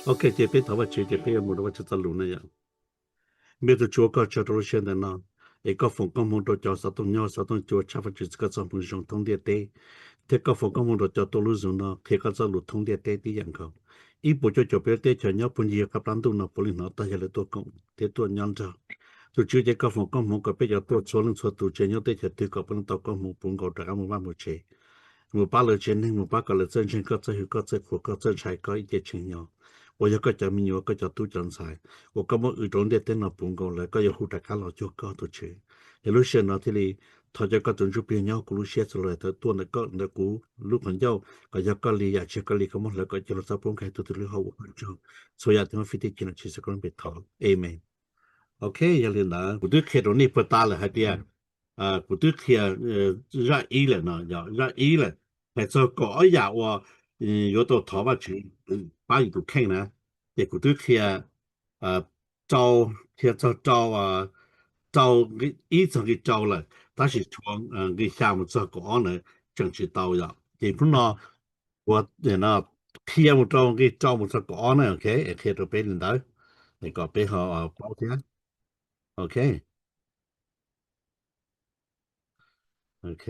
Ok, ces peb thov Vajtswv ces peb yuav mus rau Vajtswv txoj lus na yom. Npawg tus Tswv, ua koj tsaug rau lub sij hawm ntawm no, es koj foom koob hmoov rau cov xov tooj nyob xov tooj cua tshaj Vajtswv txhua txoj hmoov zoo thoob ntiaj teb, thiab koj foom koob hmoov rau cov tuaj lub zos no qhia koj txoj lus thoob ntiaj teb tib yam nkaus. Ib puas cuaj caum peb lub teb chaws nyob puag ncig qab plab ntuj no puav leej hnov tag yog lawv tuaj koom thiab tuaj nyob nrog. Tus Tswv, ces koj foom koob hmoov kom peb cov tuaj txhua leej txhua tus tsis nyob teb chaws twg kom puav leej tau koob hmoov puv nkaus rov qab mus vaj mus tsev, mus pab lawv tsev neeg, mus pab kom lawv txawj ntseeg koj, txawj hu koj, txawj qhuas koj, txawj ntshai koj ib ce tseem nyob, uas yog koj cov me nyuam, koj cov tub cov ntxhais uas koj muab ua rau lub ntiaj teb no puv nkaus lawm, koj yuav hu rov qab los cuag koj, tus Tswv. Yog lub sij hawm no thiaj li thov cov koj tus Ntsuj Plig nyob kuv lub siab txhua lub tawm tuaj ntawm koj, ntawm kuv lub qhov ncauj, kom yog koj li yam tsis yog koj li koj muab hlawv kom cia lub txoj pub nkaus tus twg lub hauv ua koj tsaug. Txhua yam twb muab fij tib ci no Tswv Yexus Khetos peb thov, amen. Ok, yog li ntawd kuv twb qhia rau nej puag ta lawm hais tias, kuv twb qhia zaj ib lawm no, yog zaj ib lawm, hais txog kaum ob yam uas yuav tau thov Vajtswv pab yus tus kheej na. Ces kuv twb qhia rau, qhia txog rau, rau ib txog nqi rau lawm, tab sis tshuav nqi xya mus txog kaum ob ntawd tseem tsis tau yom. Ces hnub no kuv qhia mus rau nqi rau mus txog kaum ob na, ok, qhia rau peb li ntawd, kom peb ho paub thiab. Ok. Ok,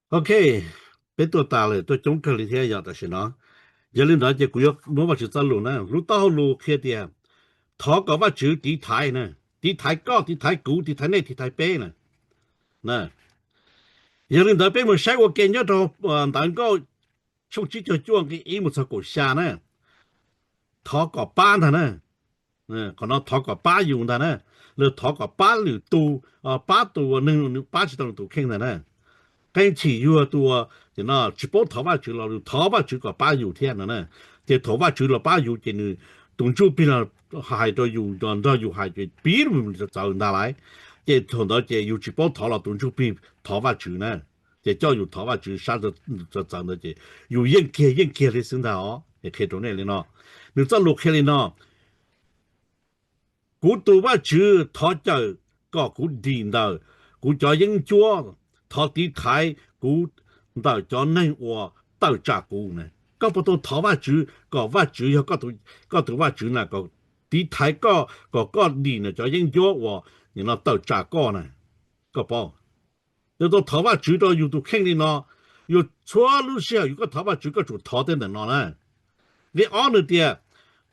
ok, peb tuaj tas lawm, tuaj coob kawg li thiab yom tam sim no. Yog li ntawd ces kuv yuav muab Vajtswv txoj lus na, lub taub hau lus qhia tias thov kom Vajtswv tiv thaiv na, tiv thaiv koj, tiv thaiv kuv, tiv thaiv nej, tiv thaiv peb na. Yog li ntawd peb mus saib ua ke nyob rau Ntawv Nkauj tshooj tsib caug cuaj nqi ib mus txog kaum xya na. Thov kom pab ntag na. Qhov no thov kom pab yus ntag na. Lawv thov kom pab lwm tus, pab tus neeg nws pab tsis tau nws tus kheej ntag na. Qee chim yog tus tsis paub thov Vajtswv los yus thov Vajtswv kom pab yus thiab no na. Ces thaum Vajtswv los pab yus ces nws tus Ntsuj Plig los hais rau yus, nrog yus hais ces piv txawv ntag lauj. Ces thaum ntawd ces yus tsis paub thov los tus Ntsuj Plig thov Vajtswv na. Ces coj yus thov Vajtswv sab txawv ntawd ces yus yeej kiag yeej kiag li xwb ntag os. Es qhia rau nej li no, nws txoj lus qhia li no: Kuv tus Vajtswv, thov cawm kom kuv dim ntawm kuv cov yeeb ncuab, thov tiv thaiv kuv ntawm cov neeg uas tawm tsam kuv na. Koj puas tau thov Vajtswv kom Vajtswv yog koj tus Vajtswv na, kom tiv thaiv koj, kom koj dim ntawm cov yeeb ncuab uas nim no tawm tsam koj na? Koj paub, yus tau thov Vajtswv rau yus tus kheej li no, yus txhua lub sij hawm yus koj thov Vajtswv koj tsum thov tej ntawm no na. Nqi ob nws tias,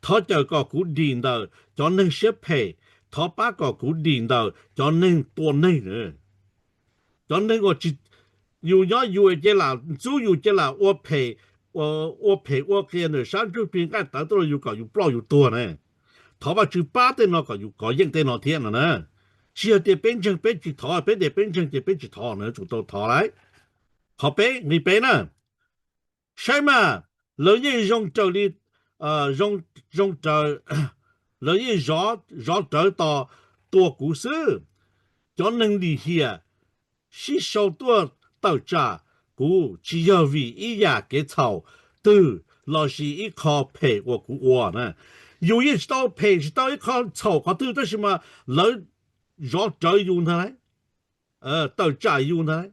thov cawm kom kuv dim ntawm cov neeg siab phem, thov pab kom kuv dim ntawm cov neeg tua neeg. Cov neeg uas yus nyob yus cia lam ntxub yus cia lam ua phem, ua phem ua qias ntawm sab ntsuj plig nqaij tawv tuaj rau yus kom yus ploj yus tuag na. Thov Vajtswv pab tej no kom yus kov yeej tej no thiab no na. Tsis yog tias peb ntseeg peb tsis thov, peb tias peb ntseeg ces peb tsis thov na, tsum tau thov lauj. Qhov peb, nqi peb na, saib mas, lawv yeej zoo raws li, zoo raws, lawv yeej zov rawv tos tua kuv xwb. Cov neeg lim hiam sib sau tuaj tawm tsam kuv tsis yog vim ib yam kev txhaum twg lossis ib qho phem uas kuv ua na. Yus yeej tsis tau phem tsis tau ib qho txhaum qhov twg tab sis mas lawv zov rawv yus ntag lauj, tawm tsam yus ntag lauj.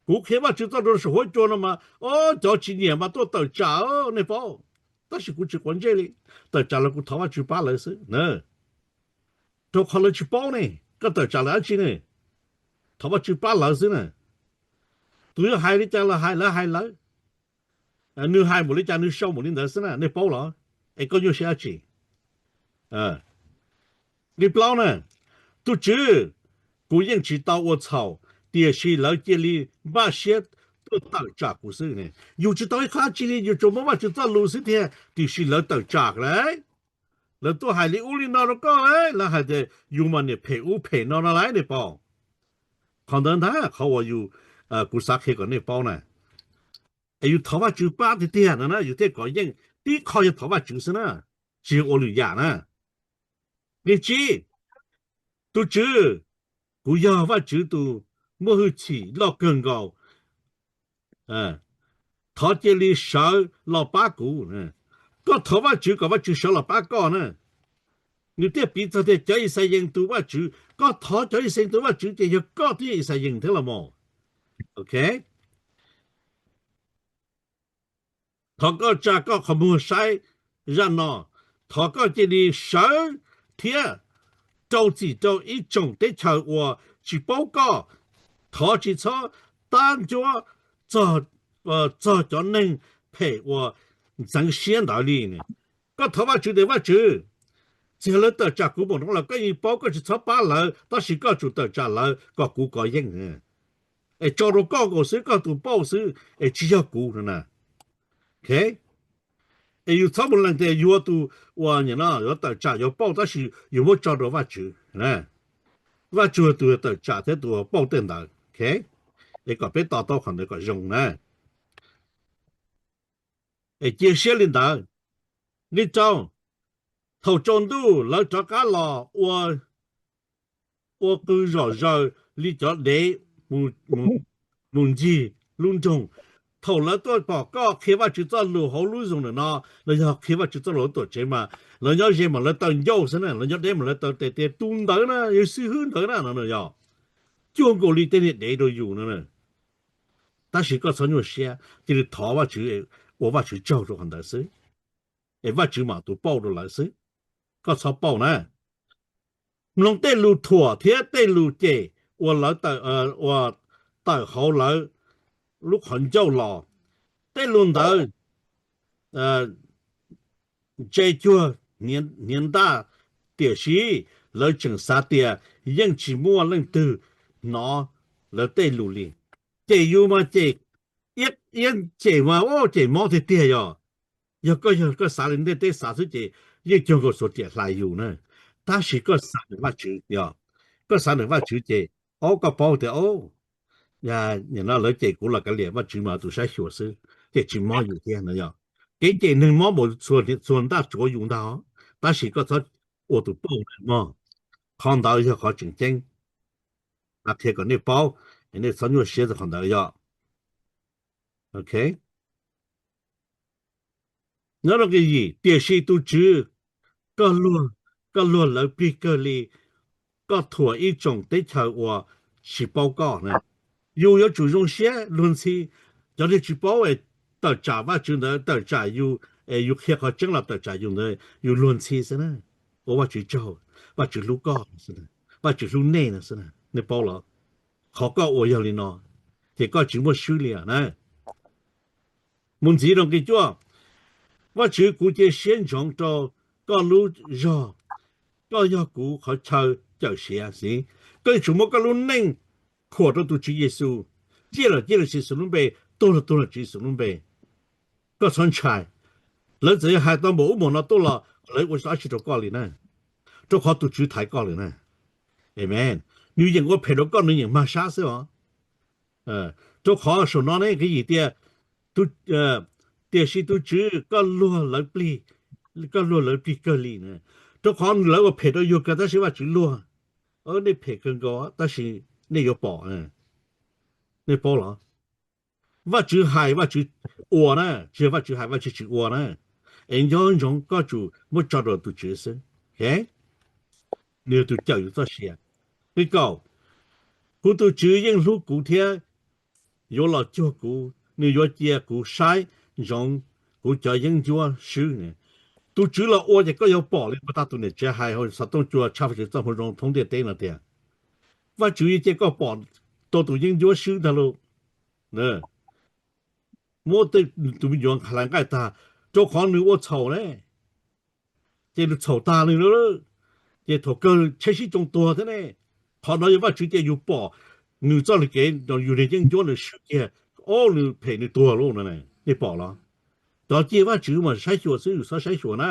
Kuv qhia Vajtswv txoj lus saum huab cua no mas, o, cov tsis nyiam mas tuaj tawm tsam, nej paub. Tab sis kuv tsis quav ntsej li, tawm tsam los kuv thov Vajtswv pab lawv xwb na. Rau qhov lawv tsis paub ne, koj tawm tsam lawv dab tsi ne? Thov Vajtswv pab lawv xwb na. Tus yog hais li cas los hais, lawv hais lawv, nws hais npaum li cas nws sau npaum li ntawd xwb na, nej paub los? Es koj nyuaj siab dab tsi? Nqi plaub na, tus Tswv, kuv yeej tsis tau ua txhaum, tiam sis lawv cia li npaj siab tuaj tawm tsam kuv xwb ne. Yus tsis tau ib qho dab tsi li, yus tsuas muab Vajtswv txoj lus xwb tiag, tiam sis lawv tawm tsam lauj. Lawv tuaj hais li ub li no rau koj lauj, lawv hais tias yus mas niam phem ub phem no no lauj, nej paub. Qhov ntawd ntag qhov uas yus, kuv xav qhia kom nej paub na. Es yus thov Vajtswv pab tiag tiag no na, yus thiaj kov yeej. Tib qho yog thov Vajtswv xwb na, tsis yog ua lwm yam na. Nqi tsib, tus Tswv, kuv yog Vajtswv tus muaj hwj chim loj kawg nkaus, thov cia li sawv los pab kuv. Koj thov Vajtswv kom Vajtswv sawv los pab koj na. Nws thiaj piv txog tias cov Yixalayees tus Vajtswv, koj thov cov Yixalayees tus Vajtswv ces yog koj twb yog Yixalayees thiab los mas. Ok. Thov koj tsa koj qhov muag saib zaj no. Thov koj cia li sawv thiab rau txim rau ib tsoom teb chaws uas tsis paub koj. Thov tsis txhob tab ncuab txog, txog cov neeg phem uas ntxeev siab ntawd li. Koj thov Vajtswv tias, Vajtswv, txawm lawv tawm tsam kuv npaum no los koj yeej paub, koj tsis txhob pab lawv, tab sis koj tsum tawm tsam lawv kom kuv kov yeej. Es tso rau koj nkaus xwb, koj tus pauj xwb, es tsis yog kuv no na. Es yus txhob mus lees tias yuav tus uas nim no yuav tawm tsam yuav pauj, tab sis yus muab tso rau Vajtswv. Vajtswv tus tawm tsam thiab tus pauj tej ntawd. Es kom peb to taub qhov ntawd kom zoo na. Es cia siab li ntawd. Li rau, thaum tsaus ntuj lawv rov qab los ua qw zom zaws li cov dev mus ncig lub nroog. Thaum lawv tuaj pom koj qhia Vajtswv txoj lus hauv lub Zoom ntawm no, los yog qhia Vajtswv txoj lus hauv tuam tsev mas lawv nyob ze mas lawv taw ncauj xwb na, lawv nyob deb mas lawv taw tes tias tus ntawd na, Yexus Hwb ntawd na no yog cuag nkaus li tej niag dev rau yus no. Tab sis koj txhob nyuaj siab, cia li thov Vajtswv, ua Vajtswv tsaug rau qhov ntawd xwb, es Vajtswv mam tus pauj rau lawv xwb. Koj txhob pauj na. Mloog tej lus thuam thiab tej lus cem uas lawv tawm hauv lawv lub qhov ncauj los. Tej lus ntawd ntse cuag hniav ntaj, tiam sis lawv tseem xav tias yeej tsis muaj leej twg hnov lawv tej lus li. Cem yus mas cem, iab cem mas cem mob tiag tiag yog. Yog koj, yog koj xav li ntiaj teb xav xwb ces yeej cuag nkaus xuas riam hlais yus na. Tab sis koj xav nws Vajtswv, koj xav nws Vajtswv ces, ob, koj paub tias, o, nim no lawv cem kuv los kav liam, Vajtswv mas tus saib xyuas xwb, ces tsis mob yus thiab no yog. Kev cem neeg mob npaum txhua ntaj tsuav yus ntag, tab sis koj txhob ua tus pauj mog. Qhov ntawd yog qhov tseem ceeb. Qhia kom nej paub, nej txhob nyuaj siab rau qhov ntawd yog. Ok. Nyob rau nqe yim, tiam sis tus Tswv, koj luag lawv plig kawg li, koj thuam ib tsoom teb chaws uas tsis paub koj na. Yus yuav tsum zoo siab luag ntxhi, cov neeg tsis paub es tawm tsam Vajtswv ntawd, tawm tsam yus, es yus qhia qhov tseeb los tawm tsam yus ntawd, yus luag ntxhi xwb na. Ua Vajtswv tsaug, Vajtswv hlub koj, Vajtswv hlub nej no xwb, nej paub los? Qhov koj ua yog li no, ces koj tsis muaj swb li na. Mus ntxiv rau nqe cuaj, Vajtswv, kuv cia siab ntsoov rau koj lub zog, koj yog kuv qhov chaw cawm siav xwb. Koj yuav tsum muab koj lub neej khuam rau tus Tswv Yexus, ciaj los ciaj rau Tswv Yexus lub npe, tuag los tuag rau Tswv Yexus lub npe. Koj txhob ntshai. Lawv txawm yog hais tau npaum ub npaum no tuaj los lawv ua dab tsi rau koj li na, rau qhov tus Tswv thaiv koj lawm na. Amen. Nws yeem ua phem rau koj, nws yeem mag sab xwb os. Rau qhov saum no ne, kev yim tias, tiam sis tus Tswv, koj luag lawv plig, koj luag lawv plig kawg li na. Rau qhov lawv ua phem rau yus kawg tab sis Vajtswv luag. Nej phem kawg nkaus tab sis nej yuav pom. Nej paub los? Vajtswv hais Vajtswv ua na, tsis yog Vajtswv hais Vajtswv tsis ua na. Es nco ntsoov koj tsum muab tso rau tus Tswv xwb. Nws yog tus cawm yus txoj sia. Nqe kaum, kuv tus Tswv yeej hlub kuv thiab yuav los cuag kuv, nws yuav cia kuv saib ntsoov kuv cov yeeb ncuab swb. Tus Tswv los ua ces koj yuav pom li puag ta tus niam tsev hais hauv xov tooj cua tshaj Vajtswv txoj moo zoo thoob ntiaj teb no tias, Vajtswv yuav cia koj pom tau tus yeeb ncuab swb ntag lauj. Muab tus me nyuam hlais nqaij tag, rau qhov nws ua txhaum ne, ces nws txhaum tag li lawm, ces thaum kawg tsheb sib tsoo tuag thiab ne. Qhov no yog Vajtswv cia yus pom nws txoj kev, yus niag yeeb ncuab nws swb kiag, o, nws phem nws tuag lauj no, nej pom los? Cov cia Vajtswv mas saib xyuas xwb, yus txhob saib xyuas na.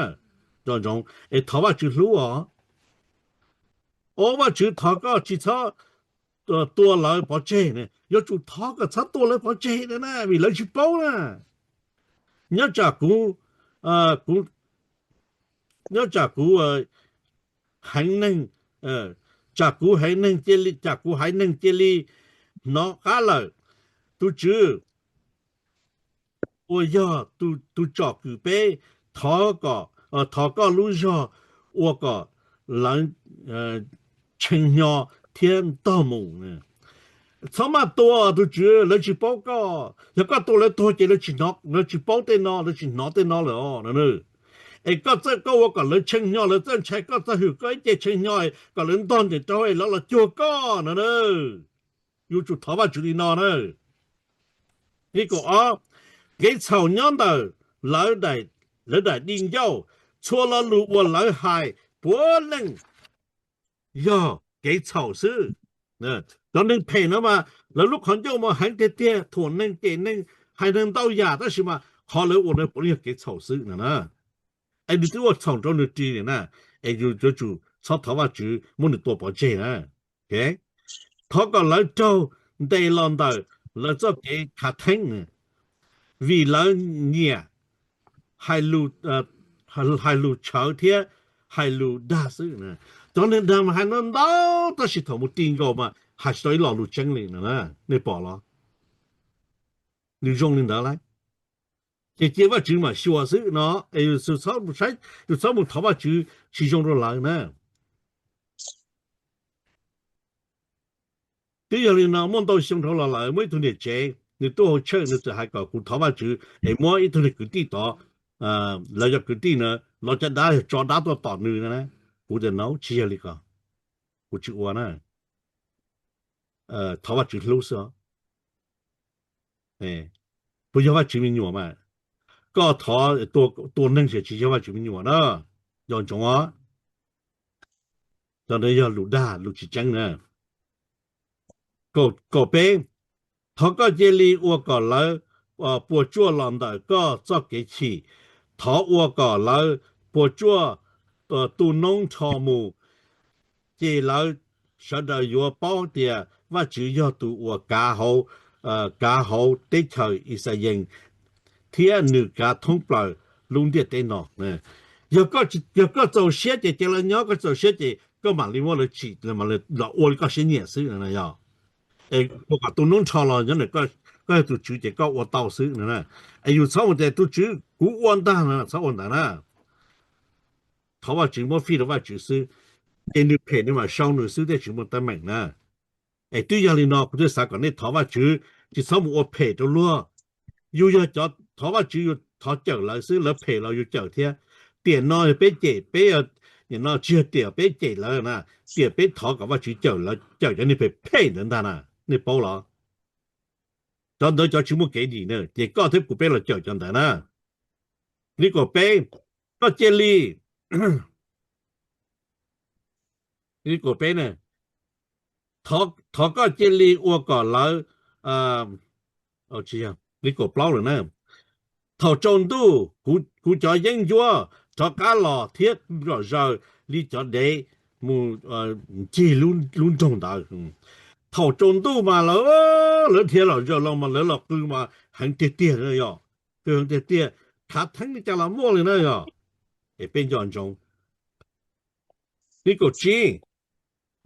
Nco ntsoov es thov Vajtswv hlub os. O, Vajtswv, thov koj tsis txhob tua lawv pov tseg ne, yuav tsum thov kom txhob tua lawv pov tseg na, vim lawv tsis paub na. Nyob tsam kuv, nyob tsam kuv heev neeg, tsam kuv heev neeg cia li, tsam kuv haiv neeg cia li hnov qab lawm. Tus Tswv uas yog tus tsom kwm peb, thov kom, thov koj lub zog ua kom lawv tshee hnyo thiab ntog mus. Txhob maj tua tus Tswv, lawv tsis paub koj. Yog koj tua lawv tuag ces lawv tsis hnov, lawv tsis paub tej no, lawv tsis hnov tej no lawm os no. Es koj txawj, koj ua kom lawv tshee hnyo, lawv txawj ntshai koj txoj hwm, koj ib ce tshee hnyo kom lawv ntog ntes rau lawv los cuag koj no na. Yuav tsum thov Vajtswv li no na. Li kaum ob, kev txhaum nyob ntawm lawv daim di ncauj, txhua lo lus uas lawv hais puav leej yog kev txhaum xwb. Cov neeg phem no mas lawv lub qhov ncauj mas heev tiag tiag, thuam neeg cem neeg, hais neeg ntau yam, tab sis mas qhov lawv ua no puav leej yog kev txhaum xwb no na. Es nws twb ua txhaum rau nws ris li na, es yus yuav tsum txhob thov Vajtswv muab nws tua pov tseg na. Thov kom lawv raug ntes los ntawm lawv txoj kev khav theeb, vim lawv nyiam hais lus tshawv thiab hais lus dag xwb. Cov neeg dag mas hais ntau ntau, tab sis thaum mus ti nkaus mas hais tsis tau ib lo lus tseeb li no, nej pom los? Nws zoo li ntawd lauj. Ces cia Vajtswv mam xyuas xwb no, es yus txhob mus thov Vajtswv tsis zoo rau lawv na. Twb yog li no, muaj ntau xyoo dhau los lawm, muaj ib tug niam tsev nws tuaj hauv church, nws txawm hais kom kuv thov Vajtswv es muab ib tug niag kwv tij tod, lawv cov kwv tij na, los cov dab, yog tso dab tuaj tom nws na. Kuv tias no tsis yog li ko, kuv tsis ua na. Thov Vajtswv hlub xwb os. Puas yog Vajtswv me nyuam mas? Koj thov tua neeg ces tsis yog Vajtswv me nyuam na. Nco ntsoov os. Cov ntawd yog lus dag, lus tsis tseeb na. Kaum peb, thov koj cia li ua kom lawv puas tsuaj los ntawm koj txoj kev chim. Thov ua kom lawv puas tsuaj tu noob nrho mus, ces lawv sawv daws yuav paub tias Vajtswv yog tus uas kav hauv, kav hauv teb chaws Ixayees, thiab nws kav thoob plaws lub ntiaj teb no. Yog koj txaus siab ces cia lawv nyob, koj txaus siab ces koj mam li muab lawv tsim los ua li koj siab nyiam xwb no yog. Es ua kom tu noob nrho los nyob ntawm koj, yog tus tswv ces koj ua tau xwb no. Es yus txhob mus tias tus tswv kuv ua ntag no, txhob ua ntawd na. Thov Vajtswv, muab fij rau Vajtswv xwb, ces nws phem nws mam sau nws xwb, tej tsis muaj teeb meem na. Es twb yog li no kuv thiaj xav kom nej thov Vajtswv, tsis txhob mus ua phem rau luag. Yus yog cov thov Vajtswv, yus thov cawm lawv xwb, lawv phem los yus cawm thiab. Tiam no yog peb cem peb, nim no tsis yog tiam peb cem lawv na, tiam peb thov kom Vajtswv cawm lawv, cawm cov niag phem phem ntawd ntag na, nej paub los? Cov ntawd cov tsis muaj kev dim na, ces koj thiab kuv peb los cawm cov ntawd na. Li kaum peb, koj cia li, li kaum peb na, thov koj cia li ua kom lawv, tsis yog, li kaum plaub lawm na. Thaum tsaus ntuj, kuv cov yeeb ncuab rov qab los thiab zom zaws li cov dev mus ncig lub nroog ntawd. Thaum tsaus ntuj mas lawv, lawv dhia zom zaws los mas lawv los qw mas heev tiag tiag yog, qw heev tiag tiag, khav theeb li cas los muaj li na yog. Es peb nco ntsoov. Li kaum tsib,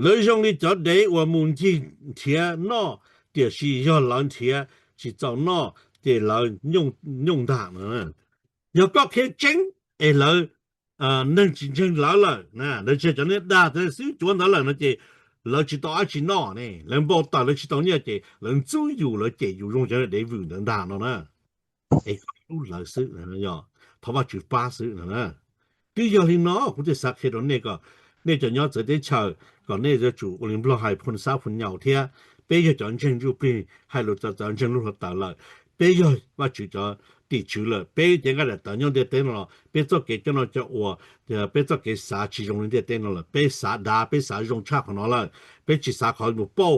lawv zoo li cov dev uas mus ncig nrhiav noj, tiam sis yog lawv nrhiav tsis txaus noj ces lawv nyooj ntag. Yog koj qhia tseeb es lawv, neeg tsis ntseeg lawv lawm, lawv tsis yog cov neeg dag xwb cuav ntawd lawm no ces lawv tsis tau dab tsi noj ne, lawv npau taws lawv tsis tau nyiaj ces lawv ntxub yus lawv cem yus zoo cov dev vwm ntawd ntag no na. Es koj hlub lawv xwb, thov Vajtswv pab xwb no. Twb yog li no kuv thiaj xav qhia rau nej kom nej cov nyob txawv teb chaws kom nej yuav tsum ua li Nplog hais phoo xab phoo nyaus thiab. Peb yog cov ntseeg ntsuj plig hais lus txawv txawv ntseeg lub hluav taws lawm, peb yog Vajtswv cov tim tswv lawm, peb cev nqaij daim tawv nyob ntiaj teb no los peb txoj kev coj noj coj ua, peb txoj kev xav tsis zoo li ntiaj teb no lawm, peb xav dav, peb xav zoo tshaj qhov no lawm, peb tsis xav qhov mus pauj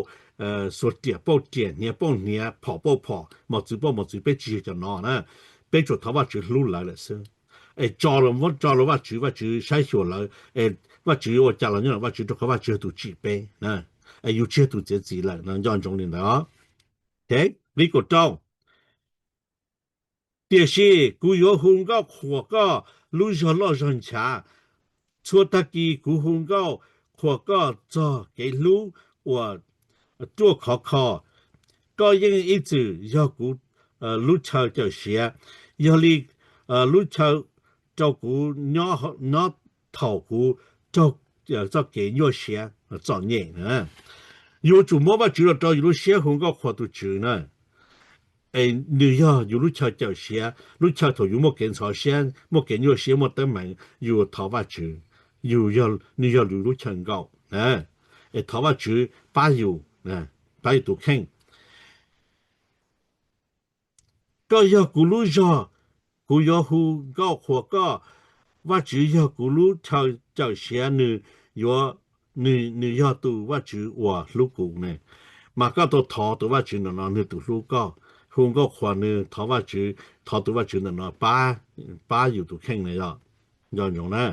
xuas riam pauj riam, hniav pauj hniav, phom pauj phom, mos txwv pauj mos txwv, peb tsis yog cov no na. Peb tsuas thov Vajtswv hlub lawv lawm xwb. Es tso, muab tso rau Vajtswv, Vajtswv saib xyuas lawv, es Vajtswv ua cas los nyob ntawm Vajtswv, rau qhov Vajtswv yog tus tsim peb, es yus tsis yog tus txiav txim lawm no, nco ntsoov li ntawd. Li kaum rau, tiam sis kuv yuav hu nkauj qhuas koj lub zog loj zog nchav. Txhua tag kis kuv hu nkauj qhuas koj txog kev hlub uas ruaj khov kho. Koj yeej ib txwm yog kuv lub chaw cawm siav, yog li lub chaw rau kuv nyob thaum kuv raug txoj kev nyuaj siab txom nyem. Yus tsum muab Vajtswv los rau yus lub siab hu nkauj qhuas tus Tswv na. Es nws yog yus lub chaw cawm siav, lub chaw thaum yus muaj kev ntxhov siab, muaj kev nyuaj siab, muaj teeb meem, yus thov Vajtswv, yus, nws yog yus lub chaw nkaum na. Es thov Vajtswv pab yus, pab yus tus kheej. Koj yog kuv lub zog, kuv yuav hu nkauj qhuas koj. Vajtswv yog kuv lub chaw cawm siav, nws yuav, nws, nws yog tus Vajtswv uas hlub kuv ne. Mas koj tau thov tus Vajtswv ntawm no, nws tus hlub koj, hu nkauj qhuas nws, thov Vajtswv, thov tus Vajtswv ntawm no pab, pab yus tus kheej na yom. Nco ntsoov na,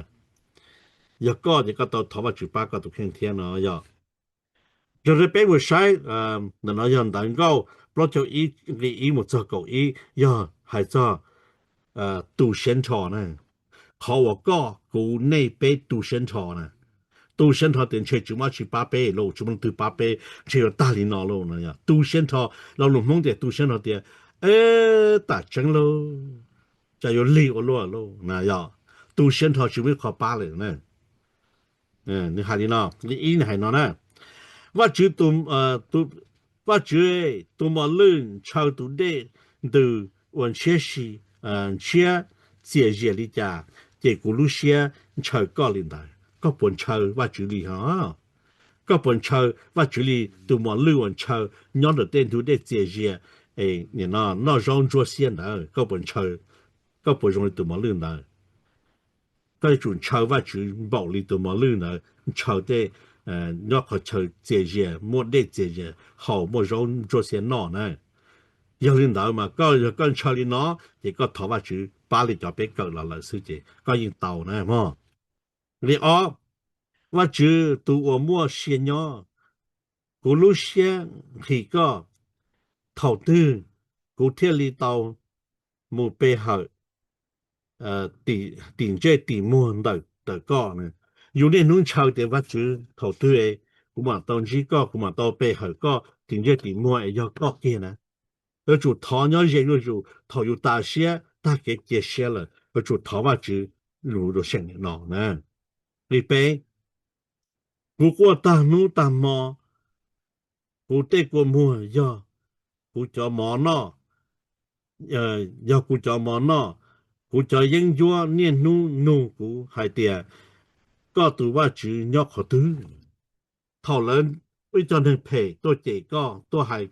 yog koj ces koj tau thov Vajtswv pab koj tus kheej thiab no yom. Yog li peb mus saib, ntawm no yog ntawv Nkauj plaub caug ib nqe ib mus txog kaum ib, yog hais txog tu siab nrho na. Qhov uas koj, kuv, nej, peb tu siab nrho na. Tu siab nrho tias ntshe tsis muaj dab tsi pab peb lauj, tsis muaj leej twg pab peb, ntshe yuav tag li no lauj no yog tu siab nrho. Lo lus Hmoob tias tu siab nrho tias, es, tam tseeb lauj, cas yuav lig ua luaj lauj na yog. Tu siab nrho tsis muaj ib qho pab lawm na. Nws hais li no, nqe ib nws hais no na: Vajtswv, Vajtswv, tus mos lwj ntshaw tus dej ntws uas ntshiab si, ntshiab txias zias li cas, ces kuv lub siab ntshaw koj li ntawd. Koj puas ntshaw Vajtswv li ho? Koj puas ntshaw Vajtswv li tus mos lwj uas ntshaw nyob ntawm tej ntug dej txias zias, noj zaub ntsuab xiab ntawd? Koj puas ntshaw, koj puas zoo li tus mos lwj ntawd? Koj yuav tsum ntshaw Vajtswv npaum li tus mos lwj ntawd ntshaw tej, nyob qhov chaw txias zias, muaj dej txias zias haus, muaj zaub ntsuab xiab noj na. Yog li ntawd mas koj, yog koj ntshaw li no, ces koj thov Vajtswv pab li cov peb kawm los lawm xwb ces koj yeej tau na mog. Nqe ob, Vajtswv tus uas muaj sia nyob, kuv lub siab nqhis koj, thaum twg kuv thiaj li tau mus pe hawm tim ntsej tim muag ntawm koj? Yus niaj hnub ntshaw tias Vajtswv, thaum twg kuv mam tau ntsib koj, kuv mam tau pe hawm koj tim ntsej tim muag es yog koj kiag na? Yuav tsum thov nyob ze zuj zus, thaum yus tas siab tag kev cia siab lawm yuav tsum thov Vajtswv lus rau seem no na. Nqe peb, kuv quaj tag hnub tag hmo, kuv tej kua muag yog kuv cov mov noj, yog kuv cov mov noj, kuv cov yeeb ncuab niaj hnub nug kuv hais tias, koj tus Vajtswv nyob qhov twg? Thaum lawv, ib co neeg phem tuaj cem koj, tuaj hais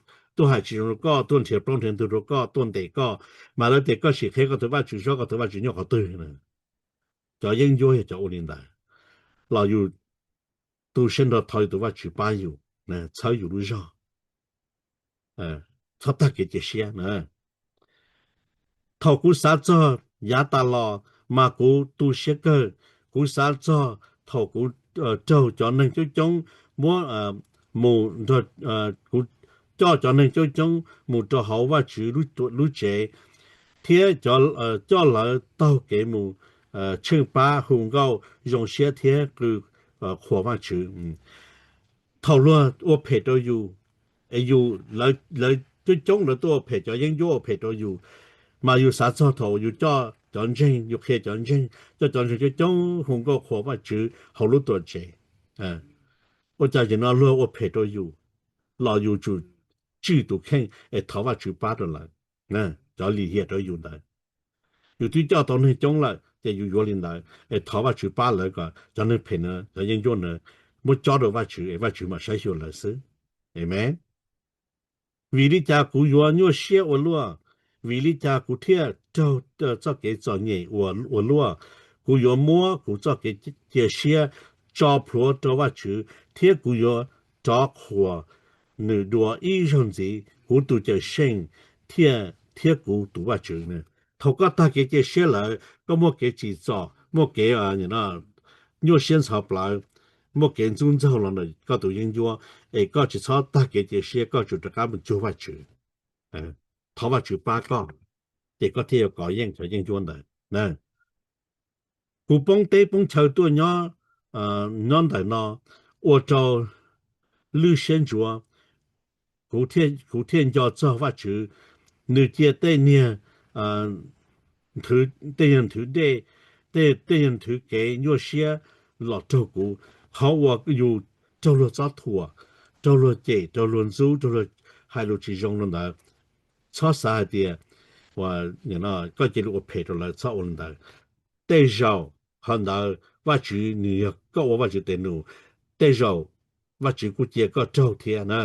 tsis zoo rau koj, tuaj nrhiav plaub nrhiav ntug rau koj, tuaj ntes koj, mas lawv tias koj sim qhia koj tus Vajtswv saib koj tus Vajtswv nyob qhov twg. Cov yeeb ncuab yog cov ua li ntawd, los yus tu siab nrho thov yus tus Vajtswv pab yus, txhawb yus lub zog, txhob tag kev cia siab na. Thaum kuv xav txog yav tas los mas kuv tu siab kawg. Kuv xav txog thaum kuv raug cov neeg coob coob muab mus nrog, kuv coj cov neeg coob coob mus rau hauv Vajtswv lub tsev, thiab coj lawv taug kev mus tsheej pab, hu nkauj, zoo siab thiab qw qhuas Vajtswv. Thaum luag ua phem rau yus, es yus, lawv coob coob lawv tuaj ua phem, cov yeeb ncuab ua phem rau yus, mas yus xav txog thaum yus coj cov ntseeg, yus qhia cov ntseeg, coj cov ntseeg coob coob hu nkauj qhuas Vajtswv hauv lub tuam tsev. Ua cas ces no luag ua phem rau yus, los yus tsum tswj tus kheej es thov Vajtswv pab rau lawv. Cov lim hiam rau yus ntawd, yus twb coj tau neeg coob lawm ces yus yuav li ntawd es thov Vajtswv pab lawv kom cov neeg phem na, cov yeeb ncuab na, muab cob rau Vajtswv es Vajtswv mam saib xyuas lawv xwb. Amees. Vim li cas kuv yuav nyuaj siab ua luaj? Vim li cas kuv thiaj raug txoj kev txom nyem ua luaj? Kuv yuav muab kuv txoj kev cia siab tso plhuav rau Vajtswv, thiab kuv yuav rov qhuas nws dua ib zaug ntxiv, kuv tus Cawmseej thiab kuv tus Vajtswv. Thaum koj tag kev cia siab lawm, koj muaj kev tsim txom, muaj kev nyuaj siab ntxhov plawv, muaj kev ntxub ntxaug los ntawm koj tus yeeb ncuab, es koj tsis txhob tag kev cia siab, koj tsum rov qab mus cuag Vajtswv, thov Vajtswv pab koj, ces koj thiaj yuav kov yeej cov yeeb ncuab ntawd. Kuv poob teb poob chaw tuaj nyob ntawm no, ua rau lwj siab ntsuav, kuv thiaj nco txog Vajtswv. Nws cia tej niag, tej niag nthwv dej, tej niag nthwv kev nyuaj siab los raug kuv. Qhov uas yus raug luag txob thuam, raug luag cem, raug luag ntxub, raug luag hais lus tsis zoo rau ntawd, txhob xav hais tias koj cia li ua phem rau lawv, txhob ua li ntawd. Tej zaum qhov ntawd Vajtswv nws yog koj ua Vajtswv tes num, tej zaum Vajtswv kuj cia koj raug thiab na,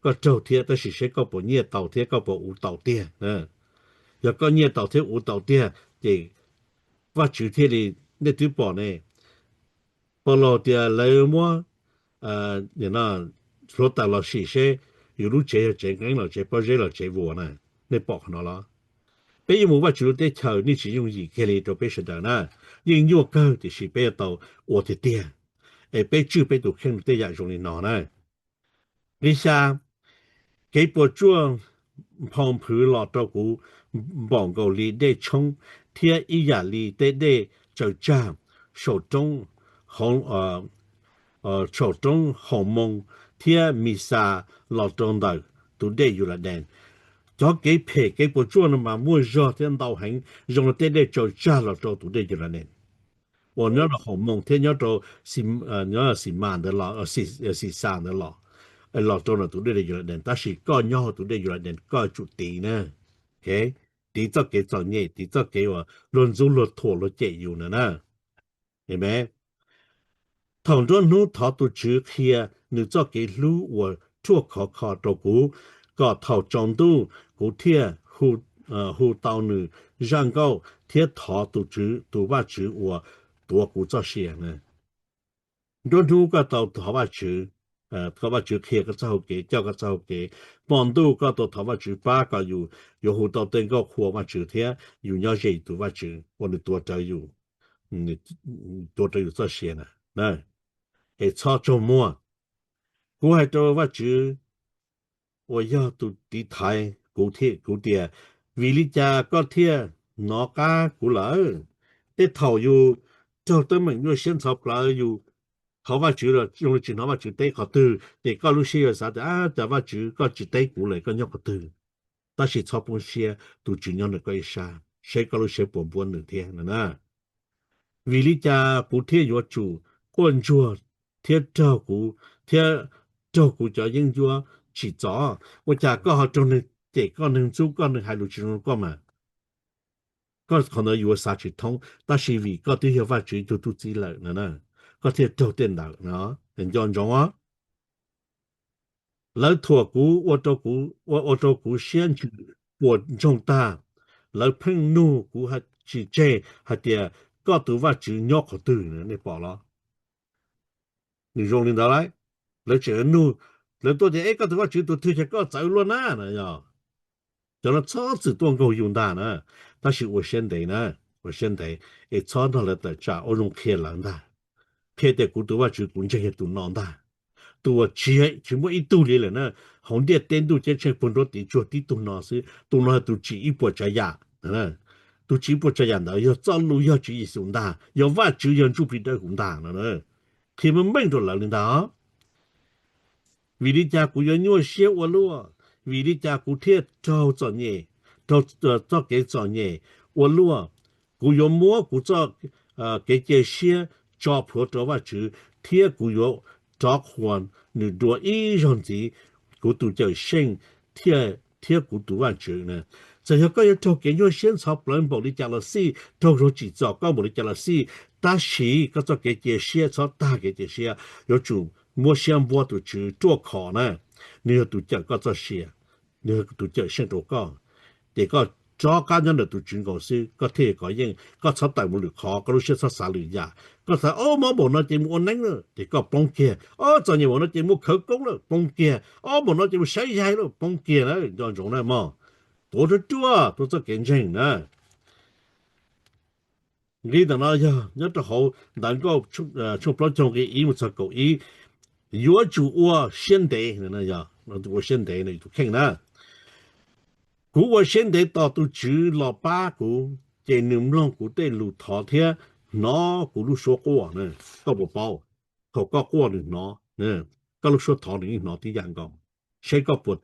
koj raug thiab, tab sis seb koj puas nyiaj tau thiab koj puas uv tau tiag. Yog koj nyiaj tau thiab uv tau tiag ces Vajtswv thiaj li, nej twb pom ne, Paulus tias lawv muab hluav taws los sim seb yus lub tsev yog tsev nqeeb los tsev pob zeb los tsev vuas na. Nej pom qhov no los? Peb yeej mus Vajtswv lub teb chaws, nej tsis yooj yim kiag li rau peb sawv daws na, yeej nyuaj kawg tiam sis peb yuav tau ua tiag tiag, es peb tswj peb tus kheej rau tej yam zoo li no na. Nqi xya, kev puas tsuaj nphau nphwv los rau kuv npaum nkaus li dej tshoob thiab ib yam li tej dej tsaws tsag saum roob, saum roob Haus Moos thiab Mis Xas los rau ntawm tus dej Yus Las Dees. Cov kev phem kev puas tsuaj no mas muaj zog thiab ntau heev, zoo li tej dej tsaws tsag los rau tus dej Yus Las Dees uas nyob rau Haus Moos thiab nyob rau Xis Mas ntawd los, Xis Xas ntawd los, los rau ntawm tus dej Yus Las Dees. Tab sis koj nyob hauv tus dej Yus Las Dees koj tsum tiv na, tiv txoj kev txom nyem, tiv txoj kev uas luag ntxub luag thuam luag cem yus ntawd na. Thaum nruab hnub thov tus Tswv qhia nws txoj kev hlub uas ruaj khov kho rau kuv, kom thaum tsaus ntuj kuv thiaj hu tau nws zaj nkauj thiab thov tus Tswv tus Vajtswv uas tuav kuv txoj sia. Nruab hnub koj tau thov Vajtswv, koj Vajtswv qhia koj txoj hau kev, coj koj txoj hau kev. Hmo ntuj koj tau thov Vajtswv pab kom yus yuav hu tau tej nkauj qhuas Vajtswv thiab yus nyob ze tus Vajtswv uas nws tuav rawv yus, tuav rawv yus txoj sia na. Es txhob tsaug muag. Kuv hais rau Vajtswv uas yog tus tiv thaiv kuv, kuv tias, vim li cas koj thiaj hnov qab kuv lawm? Tej thaum yus raug teeb meem nyuaj siab ntxhov plawv, yus thov Vajtswv los zoo li tsis hnov Vajtswv teb qhov twg, ces koj lub siab yuav xav tias, ab, cas Vajtswv koj tsis teb kuv lawm, koj nyob qhov twg? Tab sis txhob poob siab, tus Tswv nyob ntawm koj ib sab, saib koj lub siab puas npuab nws thiab no na. Vim li cas kuv thiaj yuav tsum quaj ntsuag thiab raug kuv, thiab raug kuv cov yeeb ncuab tsim txom? Ua cas koj ho raug neeg cem koj, neeg ntxub koj, neeg hais lus tsis zoo rau koj mas? Koj qhov ntawd yuav xav tsis thoob, tab sis vim koj twb yog Vajtswv ib tug tub txib lawm no na, koj thiaj raug tej ntawd no. Nco ntsoov os. Lawv thuam kuv, ua rau kuv siab ntsws puas ntsoog tag. Lawv pheej nug kuv tsis tseg hais tias, koj tus Vajtswv nyob qhov twg? Nej pom los? Nws zoo li ntawd lauj. Lawv tseem nug, lawv tuaj tias, eb, koj tus Vajtswv tus twg, ces koj txawv luaj na no. Cov no txhob txwm tuaj nkaug yus ntag na, tab sis ua siab ntev na, ua siab ntev, es txhob nrog lawv tawm tsam, ua zoo qhia lawv ntag, qhia tias kuv tus Vajtswv kuv ntseeg yog tus no ntag, tus uas tsis, tsis muaj ib tug li lawm na, hauv ntiaj teb ntuj ceeb tsheej puag nruab tiv tsuag tib tug no xwb, tus no yog tus tsim ib puas tsav yam, tus tsim ib puas tsav yam ntawd yog txoj lus, yog Tswv Yexus ntag, yog Vajtswv, yog Ntsuj Plig Dawb Huv ntag no. Qhia meej meej rau lawv li ntag. Vim li cas kuv yuav nyuaj siab ua luaj? Vim li cas kuv thiaj raug txom nyem, raug txoj kev txom nyem ua luaj? Kuv yuav muab kuv txoj kev cia siab tso plhuav rau Vajtswv, thiab kuv yuav rov qhuas nws dua ib zaug ntxiv, kuv tus Cawmseej thiab kuv tus Vajtswv na. Txawm yog koj yuav raug kev nyuaj siab ntxhov plawv npaum li cas los xij, raug luag tsim txom koj npaum li cas los xij, tab sis koj txoj kev cia siab txhob tag kev cia siab, yuav tsum muab siab npuab tus Tswv ruaj khov na. Nws yog tus cawm koj txoj sia, nws yog tus cawm seej rau koj. Ces koj rov qab nyob ntawm tus Tswv nkaus xwb, koj thiaj kov yeej. Koj txhob tawm mus lwm qhov, koj lub siab txhob xav lwm yam. Koj xav, ob, mob npaum no ces mus ua neeb lawm, ces koj poob kiag. Ob, txom nyem npaum no ces mus khawv koob lawm, poob kiag. Ob, npaum no ces mus saib yaig lawm, poob kiag na. Nco ntsoov na mog, tuav ruaj ruaj, tuav txoj kev ntseeg na. Nqi ntawm no yog nyob rau hauv Ntawv Nkauj tshooj plaub caug nqi ib mus txog kaum ib, yuav tsum ua siab ntev, ua siab ntev no tus kheej na. Kuv ua siab ntev tos tus Tswv los pab kuv, ces nws mloog kuv tej lus thov thiab hnov kuv lub suab quaj. Koj puas paub, thaum koj quaj nws hnov, koj lub suab thov nws yeej hnov tib yam nkaus. Saib koj puas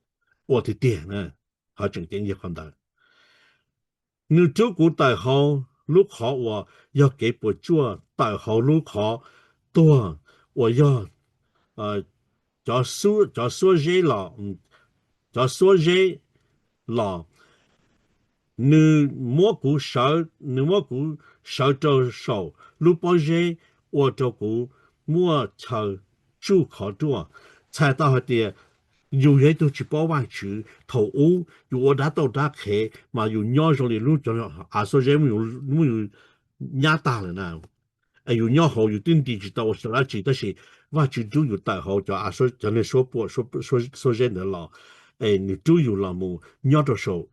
ua tiag tiag na, qhov tseem ceeb yog qhov ntawd. Nws rub kuv tawm hauv lub qhov uas yog kev puas tsuaj, tawm hauv lub qhov tuag uas yog cov xuab zeb los, cov xuab zeb los, nws muab kuv sawv, nws muab kuv sawv rau saum lub pob zeb ua rau kuv muaj chaw tsuj khov ruaj. Txhais tau hais tias yus yog ib tug tsis paub Vajtswv, thaum ub yus ua dab tauj dab qhev mas yus nyob zoo li lub cov av xuab zeb muab yus nyab tag lawm na. Es yus nyob hauv yus twb nti tsis tau ua dab tsi, tab sis Vajtswv rub yus tawm hauv cov av, cov niag suab puam, suab zeb ntawd los, es nws rub yus los mus nyob rau saum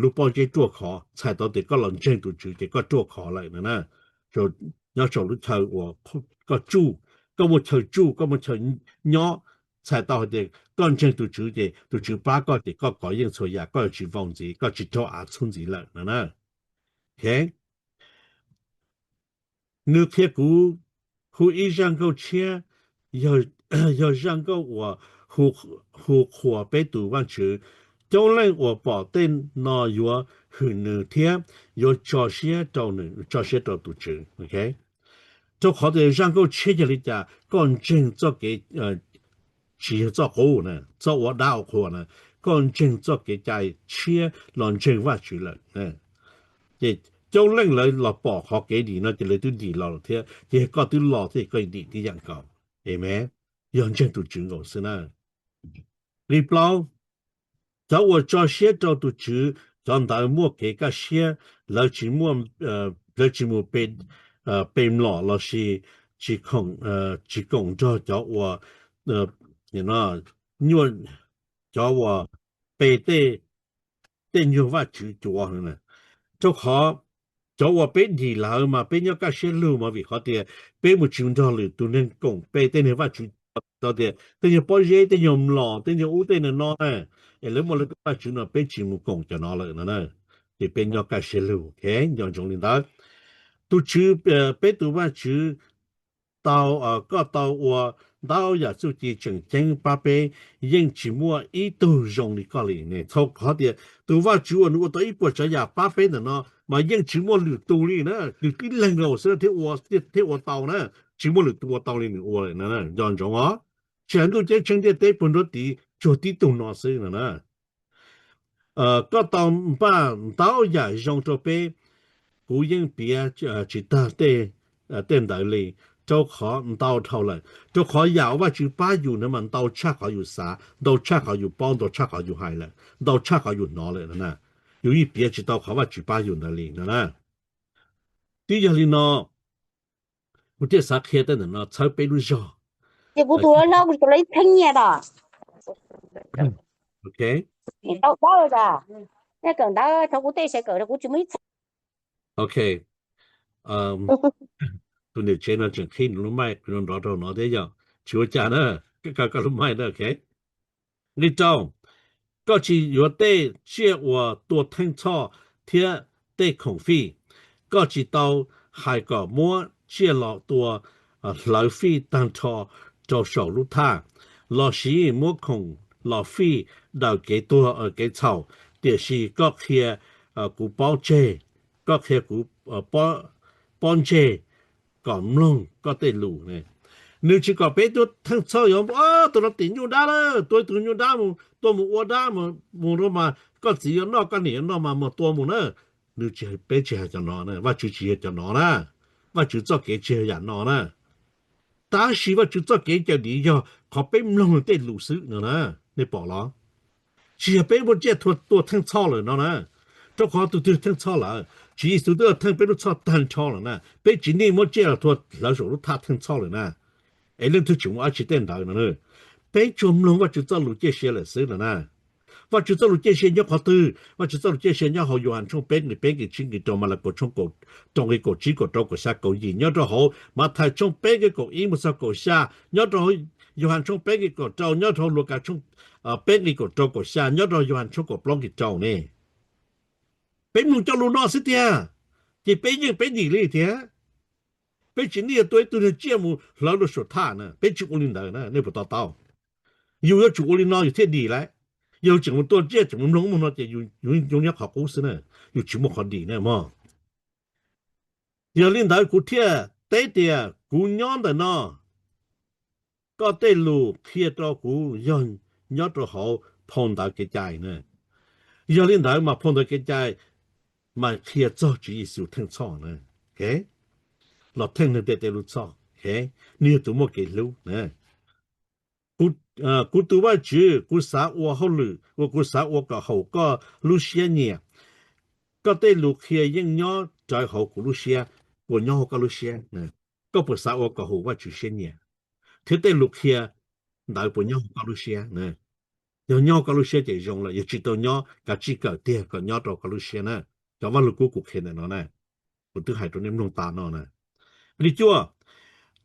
lub pob zeb ruaj khov, txhais tau tias koj los ntseeg tus Tswv ces koj ruaj khov lawm no na. Nyob saum lub chaw uas koj tsuj, koj muaj chaw tsuj, koj muaj chaw nyob, txhais tau hais tias koj ntseeg tus Tswv ces tus Tswv pab koj ces koj kov yeej txhua yam, koj yuav tsis vau ntxiv, koj tsis raug av txhub ntxiv lawm no na. Nws qhia kuv hu ib zaj nkauj tshiab, yog zaj nkauj uas hu qhuas peb tus Vajtswv. Coob leej uas pom tej no yuav hwm nws thiab yuav tso siab rau nws, tso siab rau tus Tswv. Rau qhov tias zaj nkauj tshiab yog li cas, koj ntseeg txoj kev, tsis yog txoj qub na, txoj ua dab ua qhua na, koj ntseeg txoj kev cai tshiab los ntseeg Vajtswv lawm. Ces coob leej lawv los pom qhov kev dim no ces lawv twb dim los lawm thiab, ces koj twb los thiab koj dim tib yam nkaus. Amen. Yog ntseeg tus Tswv nkaus xwb na. Nqe plaub, cov uas tso siab rau tus Tswv, cov ntawd muaj kev kaj siab, lawv tsis muaj, lawv tsis mus pe mlom lossis tsis khoom, tsis koom nrog cov uas, cov uas pe tej, tej nyuag vaj tswv cuav. Rau qhov cov uas peb dim lawv mas peb nyob kaj siab lug mas vim qhov tias peb mus tsis nrog lwm tus neeg koom pe tej niag vaj tswv cuav, tias tej nyuag pob zeb, tej nyuag mlom, tej nyuag ub tej nyuag no na, es lawv muaj lawv tus vaj tswv no peb tsis mus koom cov no lawm no na, ces peb nyob kaj siab lug. Nco ntsoov li ntawd. Tus Tswv, peb tus Vaj Tswv tau, koj tau ua ntau yam txuj ci tseem ceeb pab peb, yeej tsis muaj ib tug zoo li koj li ne. Txhua qhov tias tus Vaj Tswv uas nws ua tau ib puas tsav yam pab peb ntawm no mas yeej tsis muaj lwm tus li na, nws tib leeg los xwb thiaj ua, thiaj ua tau na, tsis muaj lwm tus ua tau li nws ua lawm na. Nco ntsoov os, tsis hais ntuj ceeb tsheej ntiaj teb puag nruab tid tsuas tib tug no xwb no na. Koj tau npaj ntau yam zoo rau peb, kuv yeej piav tsis tag tej ntawd li, rau qhov ntau dhau lawm. Rau qhov yam uas Vaj Tswv pab yus ntawd mas ntau tshaj qhov yus xav, ntau tshaj qhov yus paub, ntau tshaj qhov yus hais lawm, ntau tshaj qhov yus hnov lawm na. Yus yeej piav tsis tau qhov Vaj Tswv pab yus ntawd li no na. Twb yog li no, kuv thiaj xav qhia tej ntawm no txhawb peb lub zog. Ces kuv tus hlob kuv tus hlob ib txheeb nyiaj tos. Ok. Tau dawb tas. Nej kawm ntawv thov kuv tej sawv kawm kuv tsis muaj ib txheeb. Ok. Tus niam tsev no tseem qhib nws lub maij nrov nrov rau no thiab yom, tsis ua cas na, koj lub maij na, ok. Nqe rau, koj tsis yuav tej tsiaj uas tua theej txhoj thiab tej khoom fij. Koj tsis tau hais kom muab tsiaj los tua hlawv fij tag nrho rau saum lub thaj, lossis muab khoom los fij daws kev tuag kev txhaum, tiam sis koj qhia kuv pob ntseg, koj qhia kuv pob ntseg kom mloog koj tej lus ne. Nws tsis kom peb tua theej txhoj, yog tua no tim nyuj dab lawm, tua ib tug nyuj dab mus, tua mus ua dab mus rau mas koj txiv yuav noj, koj niam yuav noj mas mus tua mus na. Nws tsis, peb tsis hais cov no na, Vaj Tswv tsis yog cov no na. Vaj Tswv txoj kev tsis yog yam no na. Tab sis Vaj Tswv txoj kev cawm dim yog qhov peb mloog tej lus xwb no na. Nej pom los? Tsis yog peb muab tsiaj tua theej txhoj lawm no na. Rau qhov tus twg theej txhoj lawm, Tswv Yexus twb theej peb lub txhoj tag nrho lawm na. Peb tsis nej muab tsiaj los tua hlawv saum lub thaj theej txhoj lawm na. Es leej twg tseem muaj dab tsi tej ntawd no? Peb tsuas mloog Vaj Tswv txoj lus ciaj sia lawm xwb no na. Vaj Tswv txoj lus ciaj sia nyob qhov twg? Vaj Tswv txoj lus ciaj sia nyob hauv Yauhas tshooj peb nqe peb nqe tsib nqe rau, Malakaus tshooj kaum rau nqe kaum tsib kaum rau kaum xya kaum yim, nyob rau hauv Mathais tshooj peb nqe kaum ib mus txog kaum xya, nyob rau hauv Yauhas tshooj peb nqe kaum rau, nyob rau hauv Lukas tshooj peb nqe kaum rau kaum xya, nyob rau Yauhas tshooj kaum plaub nqe rau ne. Peb mloog cov lus no xwb tiag, ces peb yeej peb dim li thiab. Peb tsis nej yuav tua ib tug niag tsiaj mus hlawv rau saum thaj na, peb tsis ua li ntawd na, nej puas to taub? Yus yuav tsum ua li no yus thiaj dim lauj. Yog tseem mus tua tsiaj tseem mus mloog mus no ces yus zoo nyob qhov qub xwb na, yus tsis muaj qhov dim na mog. Yog li ntawd kuv thiaj teb tias kuv nyob ntawm no, koj tej lus qhia rau kuv yog nyob rau hauv phau ntawv kev cai na. Yog li ntawd mas phau ntawv kev cai mas qhia txog Tswv Yexus theej txhoj na, los theej neeg tej tej lub txhoj, nws yog tus muaj kev hlub na. Kuv tus Vajtswv, kuv xav ua hauj lwm uas kuv xav ua kom haum koj lub siab nyiam. Koj tej lus qhia yeej nyob rawv hauv kuv lub siab. Puas nyob hauv koj lub siab? Koj puas xav ua kom haum Vajtswv siab nyiam? Thiab tej lus qhia ntawd puas nyob hauv koj lub siab? Yog nyob hauv koj lub siab ces zoo lawm, yog tsis tau nyob, kav tsij kawm tiag kom nyob rau koj lub siab na. Cov Vaj Lug Kub kuv qhia ntawm no na, kuv twb hais rau nej mloog tas no na. Li cuaj,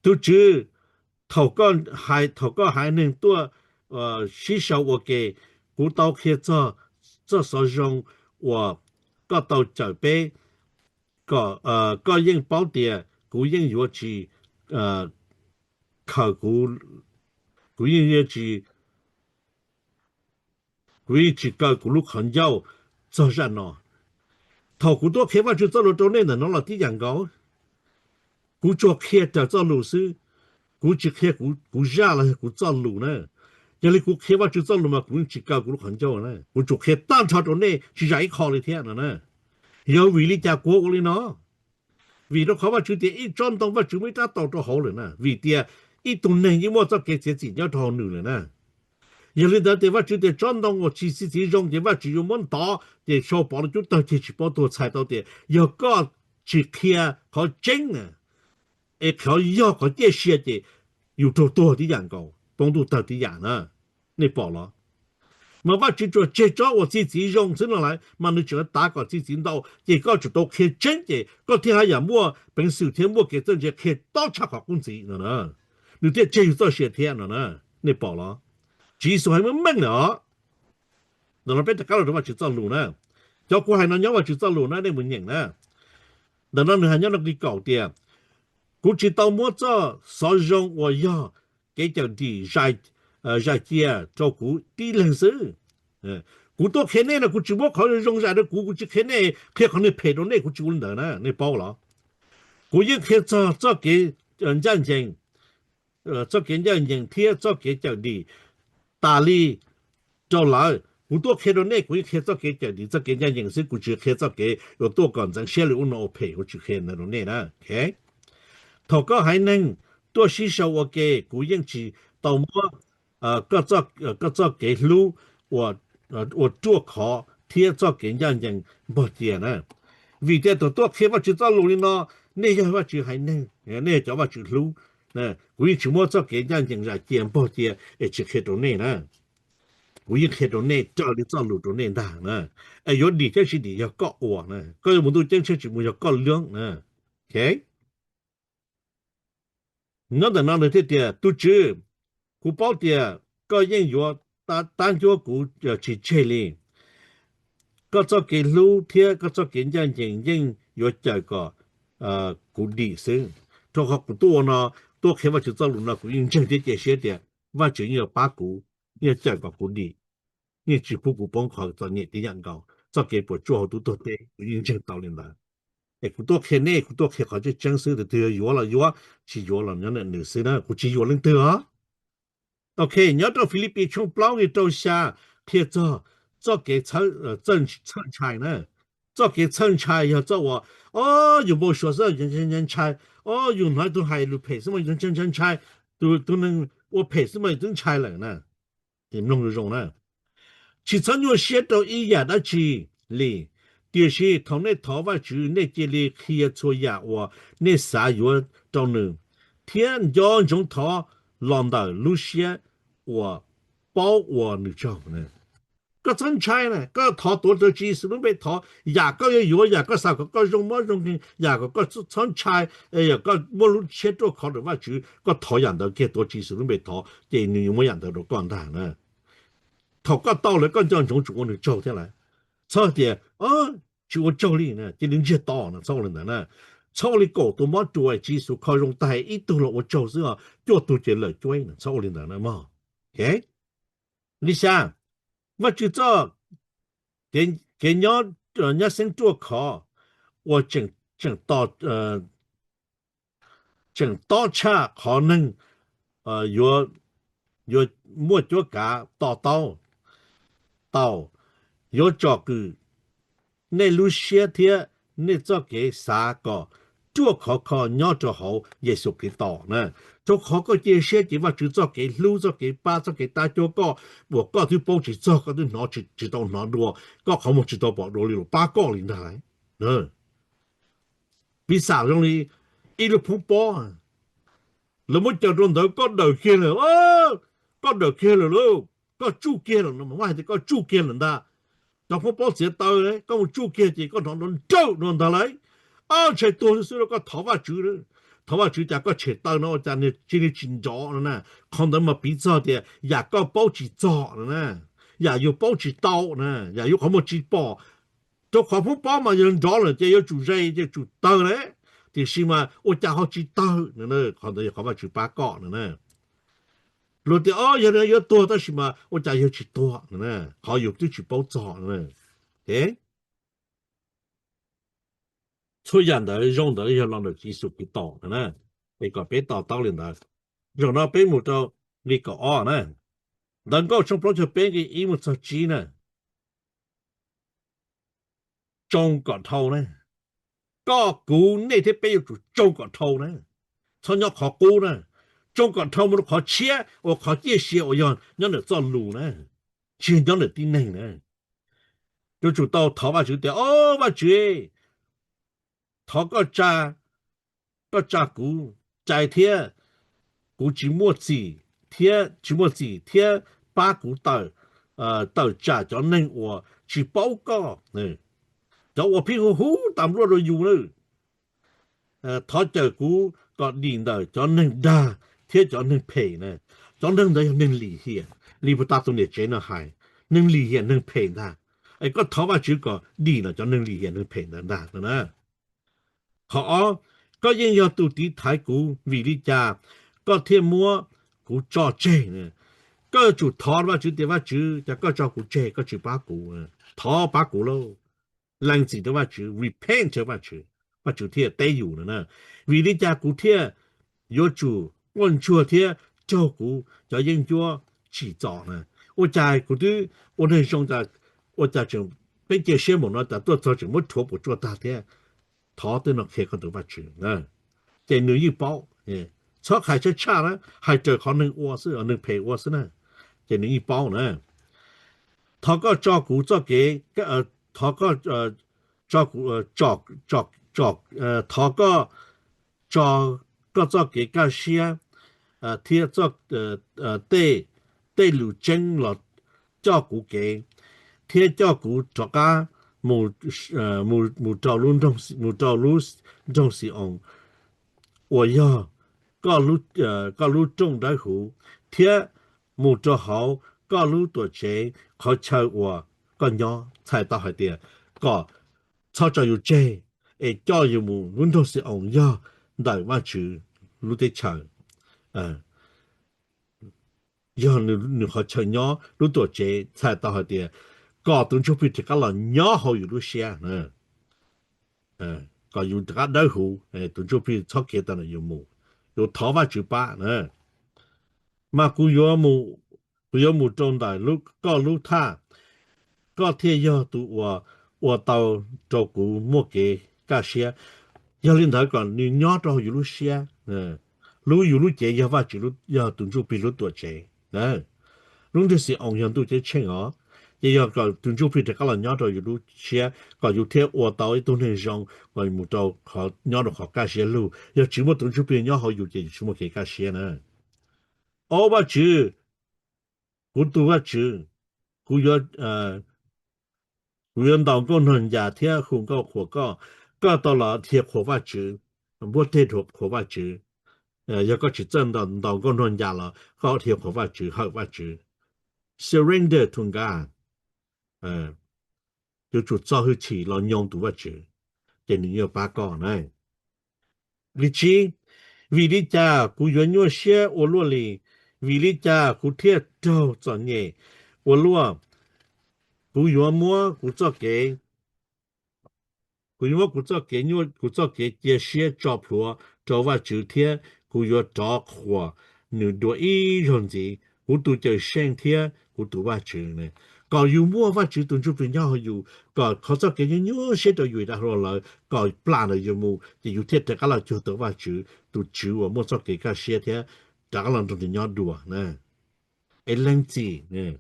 tus Tswv, thaum koj haiv neeg tuaj sib sau ua ke, kuv tau qhia txog txoj xov zoo uas koj tau cawm peb, kom koj yeej paub tias kuv yeej yuav tsis khaws, kuv yeej yuav tsis, kuv yeej tsis kaw kuv lub qhov ncauj txog zaj no. Thaum kuv tuaj qhia Vajtswv txoj lus rau nej ntawm no los tib yam nkaus, kuv tsuas qhia raws txoj lus xwb, kuv tsis qhia kuv zaj los yog kuv txoj lus na. Yog li kuv qhia Vajtswv txoj lus mas kuv yeej tsis kaw kuv lub qhov ncauj na, kuv tsuas qhia tag nrho rau nej tsis zam ib qho li thiab no na. Yog vim li cas kuv ua li no? Vim rau qhov Vajtswv tias ib tsob ntoo Vajtswv muaj ib rab taus rau hauv lawm na, vim tias ib tug neeg yeej muaj txoj kev txiav txim nyob rau hauv nws lawm na. Yog li ntawd tias Vajtswv tias tsob ntoo uas tsis txiav txim zoo ces Vajtswv yuav muab ntov ces sau pov rau cub tawg ces tsis paub tuag, txhais tau tias yog koj tsis qhia qhov tseeb na, es qhov yog qhov ciaj sia ces yus raug tuag tib yam nkaus, poob ntuj tawg tib yam na. Nej pom los? Mas Vajtswv tsuas tseg tsob uas txiav txim zoo xwb no lawm, mas nws tseem tav kom txiav txim ntau, ces koj tsum tau qhia tseeb ces koj thiaj haj yam muaj peev xwm thiab muaj kev txawj ntse qhia tob tshaj qhov qub ntxiv no na. Nws thiaj tseg yus txoj sia thiab no na. Nej pom los? Tswv Yexus hais meej meej lawm os. Ntawm no peb rov qab los rau Vajtswv txoj lus na. Cov kuv hais no nyob Vajtswv txoj lus na, nej mus nyeem na. Ntawm no nws hais nyob rau nqi kaum tias, kuv tsis tau muab txoj xov zoo uas yog kev cawm dim zais cia rau kuv tib leeg xwb. Kuv tuaj qhia nej no kuv tsis muab qhov zoo zais rau kuv, kuv tsis qhia nej, qhia qhov niag phem rau nej, kuv tsis ua li ntawd na, nej paub los? Kuv yeej qhia txog txoj kev ncaj ncees, txoj kev ncaj ncees thiab txoj kev cawm dim tas li rau lawv. Kuv tuaj qhia rau nej, kuv yeej qhia txoj kev cawm dim txoj kev ncaj ncees xwb, kuv tsis qhia txoj kev yuav tuaj kom ntxeev siab li ub no ua phem, kuv tsis qhia ntawd rau nej na. Thaum koj haiv neeg tuaj sib sau ua ke, kuv yeej tsis tau muab koj txoj kev hlub ua ruaj khov thiab txoj kev ncaj ncees npog cia na. Vim tias thaum tuaj qhia Vajtswv txoj lus li no, nej yog Vajtswv haiv neeg, nej yog cov Vajtswv hlub, kuv yeej tsis muab txoj kev ncaj ncees zais cia npog cia es tsis qhia rau nej na. Kuv yeej qhia rau nej raws li txoj lus rau nej ntag na. Es yuav dim thiab tsis dim yog koj ua na, koj yuav mus ntuj ceeb tsheej tsis mus yog koj lub na. Nyob ntawm no nws thiaj tias, tus Tswv, kuv paub tias koj yeej yuav tab ncuab kuv tsis tseg li. Koj txoj kev hlub thiab koj txoj kev ncaj ncees yeej yuav cawm kom kuv dim xwb. Rau qhov kuv tuaj ua no, tuaj qhia Vajtswv txoj lus no, kuv yeej ntseeg thiab cia siab tias Vajtswv yeej yuav pab kuv, yeej yuav cawm kom kuv dim, yeej tsis pub kuv poob qhov txom nyem tib yam nkaus, txoj kev puas tsuaj hauv tub tuag teb, kuv yeej ntseeg tau li ntawd. Es kuv tuaj qhia nej, kuv tuaj qhia qhov tseeb tseeb xwb, tus twg yuav yuav los yuav, tsis yuav los nyob ntawm nws xwb na, kuv tsis yuam leej twg os. Ok, nyob rau Filipis tshooj plaub nqe rau xya qhia txog txoj kev txhawj ntshai na. Txoj kev txhawj ntshai yog txoj uas, o, yus npau suav xwb ntshai, o, yus hnov tus hais lus phem xwb mas yus ntshai ntshai, tus neeg ua phem xwb mas yus twb ntshai lawm na. Mloog zoo zoo na. Tsis txhob nyuaj siab rau ib yam dab tsi li, tiam sis thaum nej thov Vajtswv, nej cia li qhia txhua yam uas nej xav yuav rau nws, thiab nco ntsoov thov los ntawm lub siab uas paub ua nws tsaug. Koj txhob ntshai na, koj thov tuav rawv Tswv Yexus lub npe thov, yam koj yuav yuav, yam koj xav kom koj zoo mob zoo nkeeg, yam kom koj txhob ntshai, yam koj muaj lub siab ruaj khov rau Vajtswv, koj thov yam ntawd kiag tuav Tswv Yexus lub npe thov, ces nws yuav muab yam ntawd rau koj ntag na. Thaum koj tau lawm koj nco ntsoov tsum ua nws tsaug thiab lawm. Txhob tias tsis ua tsaug li, cia li ntsiag to na, txhob ua li ntawd na. Txhob ua li kaum tus mob ruas Tswv Yexus kho zoo tag ib tug los ua tsaug xwb os, cuaj tug ces lawm cuab na, txhob ua li ntawd na mog. Li xya, Vajtswv txoj kev nyob nyab xeeb ruaj khov uas tseem tob tshaj qhov neeg, yuav muaj cuab kav to taub tau, yuav tsom kwm nej lub siab thiab nej txoj kev xav kom ruaj khov kho nyob rau hauv Yexus Khetos na. Rau qhov koj cia siab ces Vajtswv txoj kev hlub, txoj kev pab, txoj kev tab cuab koj uas koj twb paub tsis txog, koj twb hnov tsis, tsis tau hnov dua, koj qhov muag tsis tau pom dua li los pab koj li ntag lauj. Piv xam zoo li ib lub phoob pob, lawv muab caws rau ntawd koj dawm kiag lawm, koj dawm kiag lawm lauj, koj tsuj kiag lawm no mas hais tias koj tsuj kiag lawm ntag. Cov phoob pob txiav taw koj mus tsuj kiag ces koj hnov nrawm nrawm no ntag lauj. Ob, ntshai tuag xwb xwb, koj thov Vajtswv, thov Vajtswv cas koj tshem taw no ua cas nws cia li tsis nrov no na. Qhov ntawd mas piv txog tias yam koj paub tsis txog no na, yam yus paub tsis tau na, yam yus qhov muag tsis pom. Rau qhov phoob pob mas yog nrov lawm ces yuav tsum ze, yuav tsum tawg lawm, tiam sis mas ua cas ho tsis tawg no, qhov ntawd yog qhov Vajtswv pab koj no na. Luag tias o yog li yuav tuag tab sis mas ua cas yog tsis tuag no, qhov yus twb tsis paub txog no. Txhua yam ntawd zoo ntawd yog los ntawm Yexus Khetos no na. Es kom peb to taub li ntawd. Zaum no peb mus rau nqi kaum ob na, Ntawv Nkauj tshooj plaub caug peb nqi ib mus txog tsib na. Tsoo kom dhau na. Koj, kuv, nej thiab peb yuav tsum tsoo kom dhau na. Txhob nyob qhov qub na. Tsoo kom dhau mus rau qhov tshiab uas qhov ciaj sia uas yog nyob ntawm txoj lus na, tsis yog nyob ntawm tib neeg na. Yuav tsum tau thov Vajtswv tias, o Vajtswv, thov koj tsa, koj tsa kuv cai thiab kuv tsis muaj txim thiab, tsis muaj txim thiab pab kuv tawm, tawm tsam cov neeg uas tsis paub koj, cov uas pheej hu hu tas npluaj rau yus na. Thov cawm kuv kom dim ntawm cov neeg dag thiab cov neeg phem na. Cov neeg ntawd yog neeg lim hiam li puag ta tus niam tsev no hais, neeg lim hiam neeg phem ntag. Es koj thov Vajtswv kom dim ntawm cov neeg lim hiam neeg phem ntawd ntag no na. Qhov ob, koj yeej yog tus tiv thaiv kuv, vim li cas koj thiaj muab kuv tso tseg? Koj yuav tsum thov Vajtswv tias, Vajtswv, cas koj tso kuv tseg, koj tsis pab kuv? Thov pab kuv lauj. Lees txim rau Vajtswv, repent rau Vajtswv, Vajtswv thiaj teb yus no na. Vim li cas kuv thiaj yuav tsum quaj ntsuag thiab raug kuv cov yeeb ncuab tsim txom na? Ua cas kuv twb ua neeg zoo, ua cas tseem peb cia siab mus no cas tuaj txog tseem muab rhuav puas tsuaj tag thiab? Thov tej no qhia koj tus Vajtswv, ces nws yeej paub. Txhob hais tshaj tshaj na, hais raws qhov neeg ua xwb, neeg phem ua xwb na, ces nws yeej paub na. Thov koj tso kuv txoj kev, thov koj tso kuv, thov koj tso koj txoj kev kaj siab thiab tej, tej lus tseeb los coj kuv kev, thiab coj kuv rov qab mus, mus rau lub nroog, mus rau lub nroog Xi-oos uas yog koj lub rooj dawb huv, thiab mus rau hauv koj lub tuam tsev qhov chaw uas koj nyob, txhais tau hais tias kom txhob tso yus tseg, es coj yus mus lub nroog Xi-oos yog ntawm Vajtswv lub teb chaws, yog nws qhov chaw nyob, lub tuam tsev, txhais tau hais tias kom tus Ntsuj Plig rov qab los nyob hauv yus lub siab, kom yus rov qab dawb huv, tus Ntsuj Plig txhob khiav tawm ntawm yus mus. Yus thov Vajtswv pab na. Mas kuv yuav mus, kuv yuav mus rau ntawm koj lub thaj, koj thiaj yog tus uas ua tau rau kuv muaj kev kaj siab. Yog li ntawd kom nws nyob rau yus lub siab. Lub, yus lub cev yog Vajtswv, yog tus Ntsuj Plig lub tuam tsev. Lub nroog Xi-oos yog ntuj ceeb tsheej os. Ces yog kom tus Ntsuj Plig rov qab los nyob rau yus lub siab kom yus thiaj ua tau ib tug neeg zoo, kom mus rau qhov, nyob rau qhov kaj siab lug. Yog tsis muaj tus Ntsuj Plig nyob hauv yus ces yus tsis muaj kev kaj siab na. Au Vajtswv, kuv tus Vajtswv, kuv yuav, kuv yuav ntaus nkauj nog ncas thiab hu nkauj qhuas koj. Koj tau los dhia qhuas Vajtswv, npuab teg qhuas Vajtswv. Yog koj tsis txawj ntaus nkauj nog ncas los koj dhia qhuas Vajtswv, hawm Vajtswv. Surrender to God. Yuav tsum txo hwj chim los nyoo tus Vajtswv, ces nws yuav pab koj na. Li tsib, vim li cas kuv yuav nyuaj siab ua luaj li? Vim li cas kuv thiaj raug txom nyem ua luaj? Kuv yuav muab kuv txoj kev, kuv yuav muab kuv txoj kev nyuaj, kuv txoj kev cia siab tso plhuav rau Vajtswv thiab kuv yuav rov qhuas nws dua ib zaug ntxiv. kuv tus Cawmseej thiab kuv tus Vajtswv ne, kom yus muaj Vajtswv tus Ntsuj Plig nyob hauv yus, kom qhov txoj kev nyuaj nyuaj siab rau yus ua dab hlau lawm, kom plam ntawm yus mus ces yus thiaj rov qab los cuag tau Vajtswv, tus Tswv uas muaj txoj kev kaj siab thiab rov qab los nrog nws nyob dua na. Es lees txim,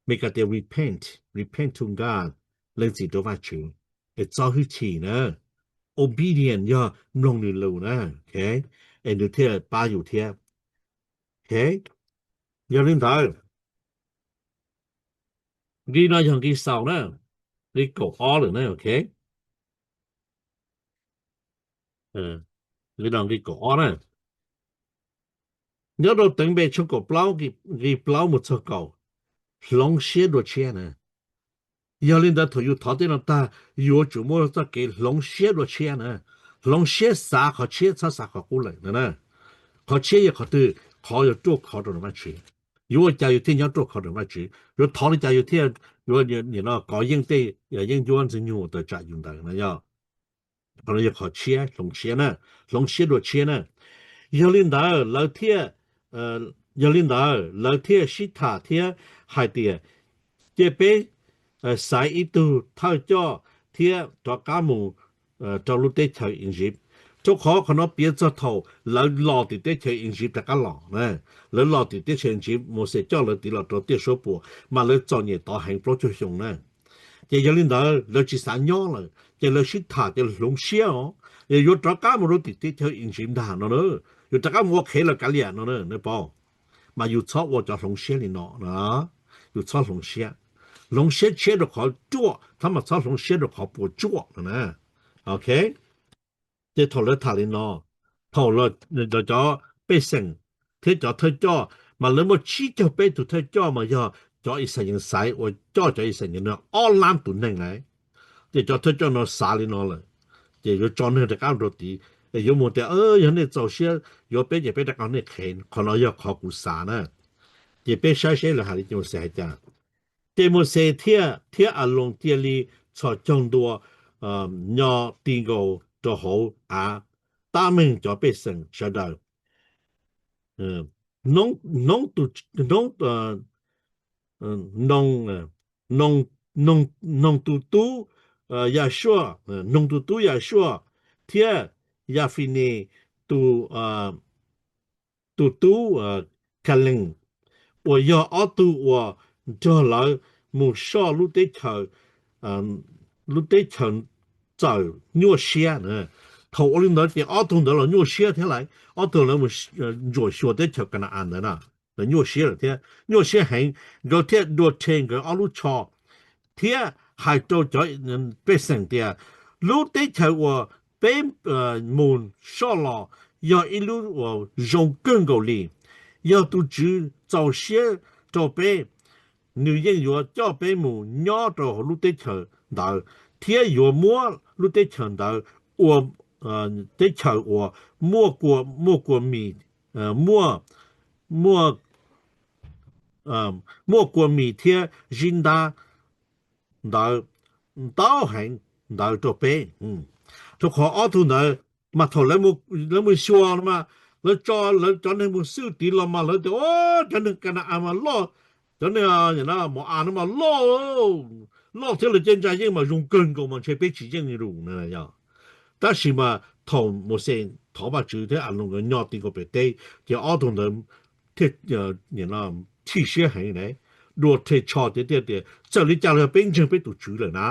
Meskas tias repent, repent to God, lees txim rau Vajtswv, es txo hwj chim na, obedient yog mloog nws lus na, es nws thiaj pab yus thiab. Yog li ntawd, nqi no yog nqi xaus na, nqi kaum ob lawm na, ok. Nqi no nqi kaum ob na. Nyob rau teev Npe tshooj kaum plaub nqi plaub mus txog kaum, hloov siab dua tshiab na. Yog li ntawd thaum yus thov tej no tag, yuav tsum muaj txoj kev hloov siab dua tshiab na. Hloov siab xav qhov tshiab txhob xav qhov qub lawm na. Qhov tshiab yog qhov twg? Qhov yuav ruaj khov rau Vajtswv. Yuav ua cas yus thiaj nyob ruaj khov rau Vajtswv? Yuav thov li cas yus thiaj yuav nim no kov yeej tej yeeb ncuab ntxwg nyoog uas tawm tsam yus ntawd na yog. Qhov no yog qhov tshiab, hloov siab na, hloov siab dua tshiab na. Yog li ntawd lawv thiaj, yog li ntawd lawv thiaj sib tham thiab hais tias, cia peb xaiv ib tug thawj coj thiab rov qab mus rau lub teb chaws Iziv. Rau qhov qhov no piav txog thaum lawv los tim teb chaws Iziv rov qab los, lawv los tim teb chaws Iziv, Mauxes coj lawv tiv los rau tiaj suab puam, mas lawv txom nyem tod heev plaub caug xyoo na. Ces yog li ntawd lawv tsis xav nyob lawm, ces lawv sib tham ces hloov siab os, yuav rov qab mus rau tim teb chaws Iziv ntag no, yuav rov qab mus ua qhev los kav liam no na, nej paub. Mas yus txhob ua cov hloov siab li no, yus txhob hloov siab. Hloov siab tshiab rau qhov ruaj, tab mas txhob hloov siab rau qhov puas tsuaj no na. Ok, ces thaum lawv tham li no, thaum lawv cov pej xeem thiab cov thawj coj, mas lawv muaj tsib caug peb tug thawj coj mas yog cov Ixayees xaiv uas coj cov Ixayees no ob lab tus neeg lawm. Ces cov thawj coj no xav li no lawm, ces yuav tso neeg rov qab rau tid, yuav mus tias, yog nej txaus siab yuav peb ces peb rov qab nej qhev, qhov no yog qhov kuv xav na. Ces peb saib seb lawv hais li ces Mauxes hais cas. Ces Mauxes thiab, thiab Aloos cia li txhos caug ntua nyo ti nkaus rau hauv av, tab meeg cov pej xeem sawv daws. Noog tus tub Yasuaj, Noog tus tub Yasuaj thiab Yafinis tus tus tub Khalees, uas yog ob tug uas nrog lawv mus soj lub teb chaws, lub teb chaws txawm nyuaj siab. Thaum ua li ntawd ces ob tug ntawd los nyuaj siab thiab lawm, ob tug lawv mus ntsuam xyuas teb chaws Ka na-as ntawd na, lawv nyuaj siab lawm thiab, nyuaj siab heev, nkawd thiaj dua rhe nkawd ob lub tsho thiab hais rau cov pej xeem tias, lub teb chaws uas peb mus soj los yog ib lub uas zoo kawg nkaus li. Yog tus Tswv txaus siab rau peb, nws yeej yuav coj peb mus nyob rau hauv lub teb chaws ntawd, thiab yuav muab lub teb chaws ntawd ua teb chaws uas muaj kua, muaj kua mis, muaj, muaj, muaj kua mis thiab zib ntab ntawd ntau heev ntawd rau peb. Rau qhov ob tug ntawd mas thaum lawv mus xyuas mas lawv tso lawv cov neeg mus xwb tid los mas lawv tias, cov neeg Ka na-as mas loj, cov neeg Mo-as no mas loj, loj thiab lawv cov ntsa yeej mas zoo kawg nkaus mas ntshe peb tsis yeej li lus na. Tab sis mas thaum Mauxes thov Vajtswv thiab Aloos nkawd nyo ti nkaus pem teb, ces ob tug ntawd thiaj chim siab heev, dua rhe tsho tias, tias txawm li cas los yog peb ntseeg peb tus Tswv lawm na,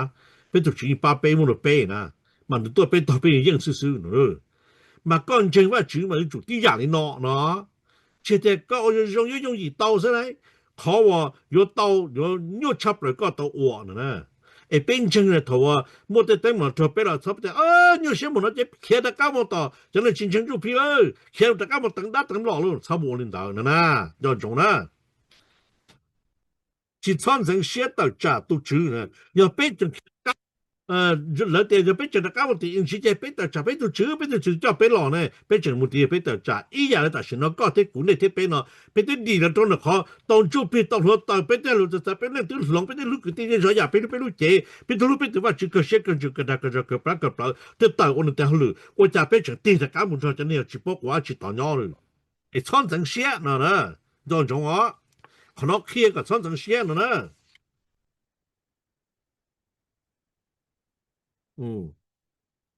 peb tus Tswv yeej pab peb muab rau peb na, mas nws tuaj peb tog peb yeej xwb xwb no. Mas koj ntseeg Vajtswv mas yuav tsum tib yam li no no, tsis tias koj ua zoo zoo yooj yooj yim tau xwb na, qhov uas yuav tau yuav nyuaj tshaj plaws koj tau ua no na. Es peb ntseeg thaum uas muaj tej teeb meem rau peb los txhob tias nyuaj siab mus no ces khiav rov qab mus tom cov neeg tsis ntseeg Ntsuj Plig lawm, khiav rov qab mus teev dab teev mlom lawm, txhob mus ua li ntawd no na, nco ntsoov na. Tsis txhob ntxeev siab tawm tsam tus Tswv. Yog peb tseem, lawv tias yog peb tseem rov qab mus tim Iziv ces peb tawm tsam peb tus Tswv, peb tus Tswv coj peb los ne, peb tseem mus tim peb tawm tsam ib yam li tam sim no koj thiab kuv, nej thiab peb no, peb twb dim los rau nram qhov tau Ntsuj Plig tau hluav taws, peb tej lus txawv txawv, peb neej twb hloov, peb tej hlub kwv tij neej tsa yam, peb hlub peb lub cev, peb twb hlub peb tus Vajtswv kawg siab kawg ntsws kawg dag kawg zog kawg plab kawg plawv, twb tawm ua nws tes hauj lwm, ua cas peb tseem tig rov qab mus nrog cov neeg tsis paub quav tsis tov nyob lawm? Es txhob ntxeev siab no na, nco ntsoov os. qhov no qhia kom txhob ntxeev siab no na.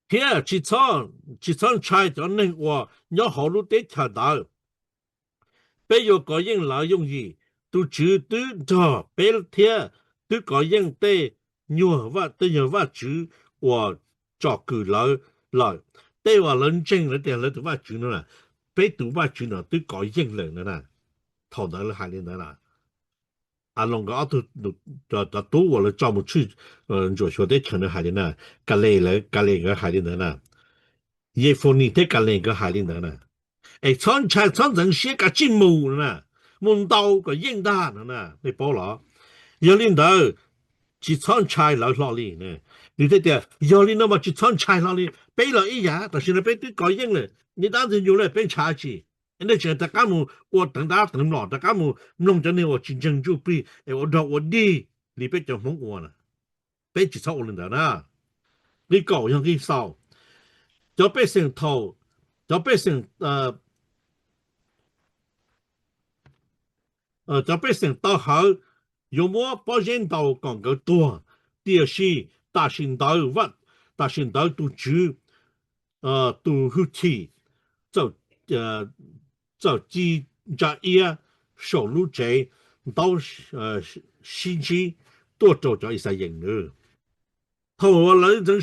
Thiab tsis txhob ntshai cov neeg uas nyob hauv lub teb chaws ntawd. Peb yuav kov yeej lawv yooj yim. Tus Tswv twb nrog peb thiab twb kov yeej tej nyuag, tej nyuag vaj tswv uas tsom kwm lawv lawm. Tej uas lawv ntseeg lawv tias lawv tus vaj tswv no, peb tus vaj tswv no twb kov yeej lawm no na. Thaum ntawd lawv hais li ntawd na. Aloos nkawd ob tug, cov tub uas lawv tso mus tshwj ntsuam xyuas teb chaws na hais li na. Kales lawv, Kales nkawd hais li ntawd na. Yefonis thiab Kales nkawd hais li ntawd na. Es txhob ntshai txhob ntxeev siab, kav tsij mus no na, mus ntaus kom yeej ntag no na, nej paub los? Yog li ntawd, tsis txhob ntshai lawv hlo li. Nws thiaj tias yog li no mas tsis txhob ntshai hlo li, peb los ib yam, tam sim no peb twb kov yeej lawm, nej dab ntxwg nyoog lawm peb ntshai tsi? Nej tseem rov qab mus ua teev dab teev mlom, rov qab mus mloog cov neeg uas tsis ntseeg ntsuj plig es ua dog ua dig li peb cov Hmoob ua na. Peb tsis txhob ua li ntawd na. Nqi kaum yog nqi xaus. Cov pej xeem thaum, cov pej xeem, cov pej xeem tau hawv yuav muab pob zeb ntaus kom nkawd tuag, tiam sis tam sim ntawd, tam sim ntawd tus Tswv tus hwj chim txawm ci ntsa iab saum lub tsev ntaub sib ntsib tuaj rau cov Yixalayees na. Thaum lawv ntxeev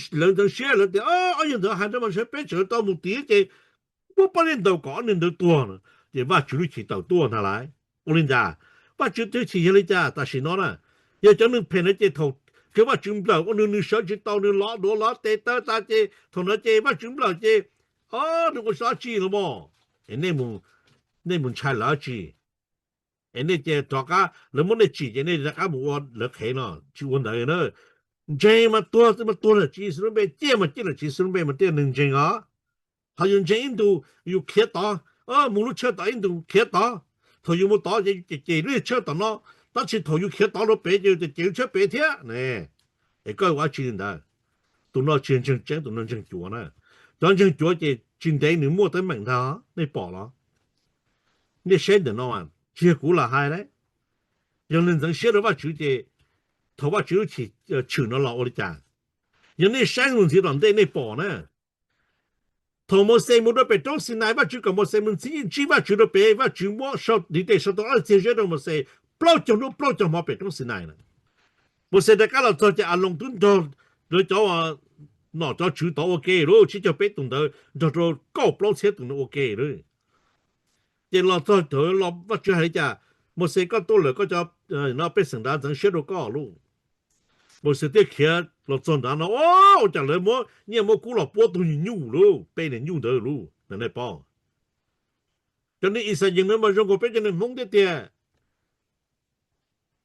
siab lawv tias, ob yawg ntawd hais rau mas peb tseem tau mus tiv ces muab pob zeb ntaus kom ob neeg ntawd tuag no, ces Vajtswv lub hwj chim tawm tuaj ntag lauj. Ua li cas? Vajtswv tus hwj chim yog li cas tam sim no na? Yog cov neeg phem no ces thaum kiag Vajtswv nplawm ua nws, nws sawv tsis tau, nws lov duav lov tes taw tas ces thaum no ces Vajtswv nplawm ces, o, nws ua tsis tau dab tsi los mas. Es nej mus ntshai lawv tsi? Es nej ces rov qab, lawv muab nej tsim ces nej rov qab mus ua lawv qhev no, tsis ua ntawd na. Ntseeg mas tuag, mas tuag lawm Tswv Yexus lub npe, ciaj mas ciaj lawm Tswv Yexus lub npe mas thiaj neeg ntseeg os. Thaum yus ntseeg ib ntus yus khiav tod, mus lub tshawj tom ib ntus khiav tod. Thaum yus mus tod ces yus cem cem lub tshawj tom no, tab sis thaum yus khiav tod rau pem ces yus cem cem lub tshawj pem thiab ne. Es koj ua dab tsi li ntawd? Tus no tsis yog ntseeg tseeb, tus no ntseeg cuav na. Cov ntseeg cuav ces tsis ntev nws muaj teeb meem ntag, nej pom los? Nej saib ntawm no, tsis yog kuv lam hais lawm. Yog neeg ntxeev siab rau Vajtswv ces thaum Vajtswv lub hwj chim tshwm no los ua li cas? Yog nej saib mus ntxiv tom ntej nej pom na. Thaum Mauxes mus rau pem roob Xinais, Vajtswv kom Mauxes mus ntxhi ntsib Vajtswv rau pem, Vajtswv muab sau ntiv tes sau tau ob txhiab zeb rau Mauxes plaub caug hnub plaub caug hmo pem roob Xinais na. Mauxes rov qab los txog ces Aaloos twb nrog lawv cov nom cov tswv tod ua ke lauj, tsib caug peb tus ntawd nrog rau kaum plaub txhiab tus ntawd ua ke lauj. Ces los txog thaum Vajtswv hais li cas, Mauxes koj tuaj lawm, koj cov pej xeem nrad ntxeev siab rau koj lauj. Mauxes thiaj khiav los txog nrad no, ua cas lawv muab nyiaj muab kub los puab tug nyuj lauj, peb niag nyuj ntawd lauj, nej paub. Cov neeg Yixalayees no mas zoo nkaus peb cov neeg Hmoob thiab tiag.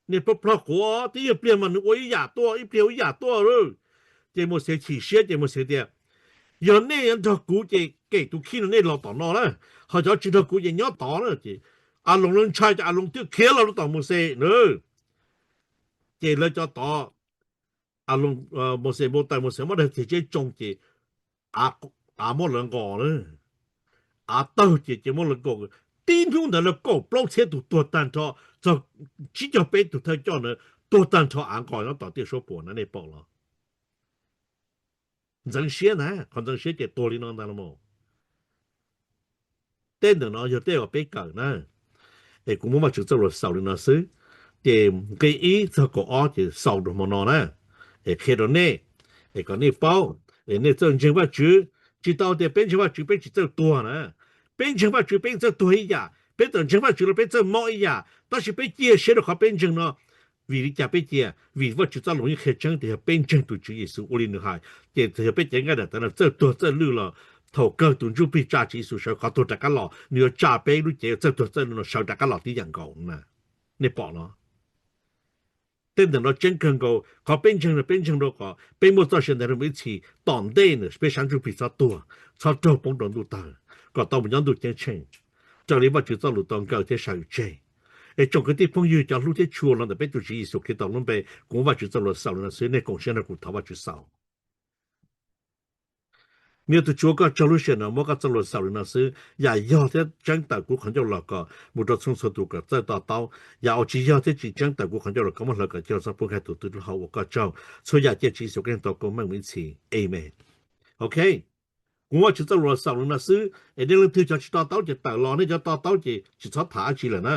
Niag plog plog quav, twb yog pliag mas nws ua ib yam tuaj, ib pliag ua ib yam tuaj lauj. Ces Mauxes chim siab ces Mauxes tias, yog nej yuav nrog kuv ces kem tus khib no nej los tom no na, ho cov tsis nrog kuv ces nyob tod na. Ces Aaloos lawv ntshai ces Aaloos thiaj khiav los rau tom Mauxes na. Ces lawv cov tod, Aaloos, Mauxes npau taws, Mauxes muab daim txiag tseb tsoo ces av muab lawv nqos na. Av tawg ces ces muab lawv nkaum, tib hnub ntawd lawv kaum plaub txhiab tus tuag tag nrho, txog tsib caug peb tus thawj coj ntawd tuag tag nrho, av nqos nyob tom tiaj suab puam na, nej pom los? Ntxeev siab ntag, qhov ntxeev siab ces tuag li no ntag los mas. Tej ntawm no yog tej uas peb kawm na, es kuv muab Vajtswv txoj lus xaus li no xwb. Ces nqe ib txog kaum ob ces xaus rau hmo no na, es qhia rau nej, es kom nej paub, es nej txawj ntseeg Vajtswv. Tsis tau tias peb ntseeg Vajtswv peb tsis txawj tuag na. Peb ntseeg Vajtswv peb txawj tuag ib yam, peb txawm ntseeg Vajtswv los peb txawj mob ib yam, tab sis peb cia siab rau qhov peb ntseeg no. Vim li cas peb cia? Vim Vajtswv txoj lus yeej qhia tseeb tias yog peb ntseeg tus Tswv Yexus ua li nws hais, ces yog peb cev nqaij daim tawv no txawj tuag txawj lwj los thaum kawg tus ntsuj plig tsa Tswv Yexus sawv qhov tuag rov qab los, nws yuav tsa peb lub cev txawj tuag txawj lwj no sawv rov qab los tib yam nkaus na. Nej pom los? Tej ntawm no tseeb kawg nkaus, qhov peb ntseeg no peb ntseeg rau qhov peb muaj txoj sia ntev rau mus ib txhis, tom ntej no peb sab ntsuj plig txhob tuag, txhob raug poob rau ntuj tawg, kom tau mus nyob ntuj ceeb tsheej, raws li Vajtswv txoj lus tau nkaw thiab sawv tseg. Es tsoom kwv tij phooj ywg cov hlub thiab tshua los ntawm peb tus Tswv Yexus Khetos lub npe, kuv muab Vajtswv txoj lus xaus li no xwb, nej koom siab nrog kuv thov Vajtswv xaus. Niaj tus Tswv, koj tsaug lub sij hawm no muab koj txoj lus xaus li no xwb. Yam yog thiab tseeb tawm kuv qhov ncauj los kom mus rau txhua txhua tus kom txawj to taub, yam uas tsis yog thiab tsis tseeb tawm kuv qhov ncauj los kom muab hlawv kom coj los txhob poob hauv tus dub hau uas koj tsaug. Txhua yam cia Tswv Yexus Khetos koob meej mus ib txhis. Amees. Ok, kuv muab Tswv txoj lus los xaus li no xwb es nej leej twg cov tsis to taub ces tawm los, nej cov to taub ces tsis txhob tham dab tsi lawm na.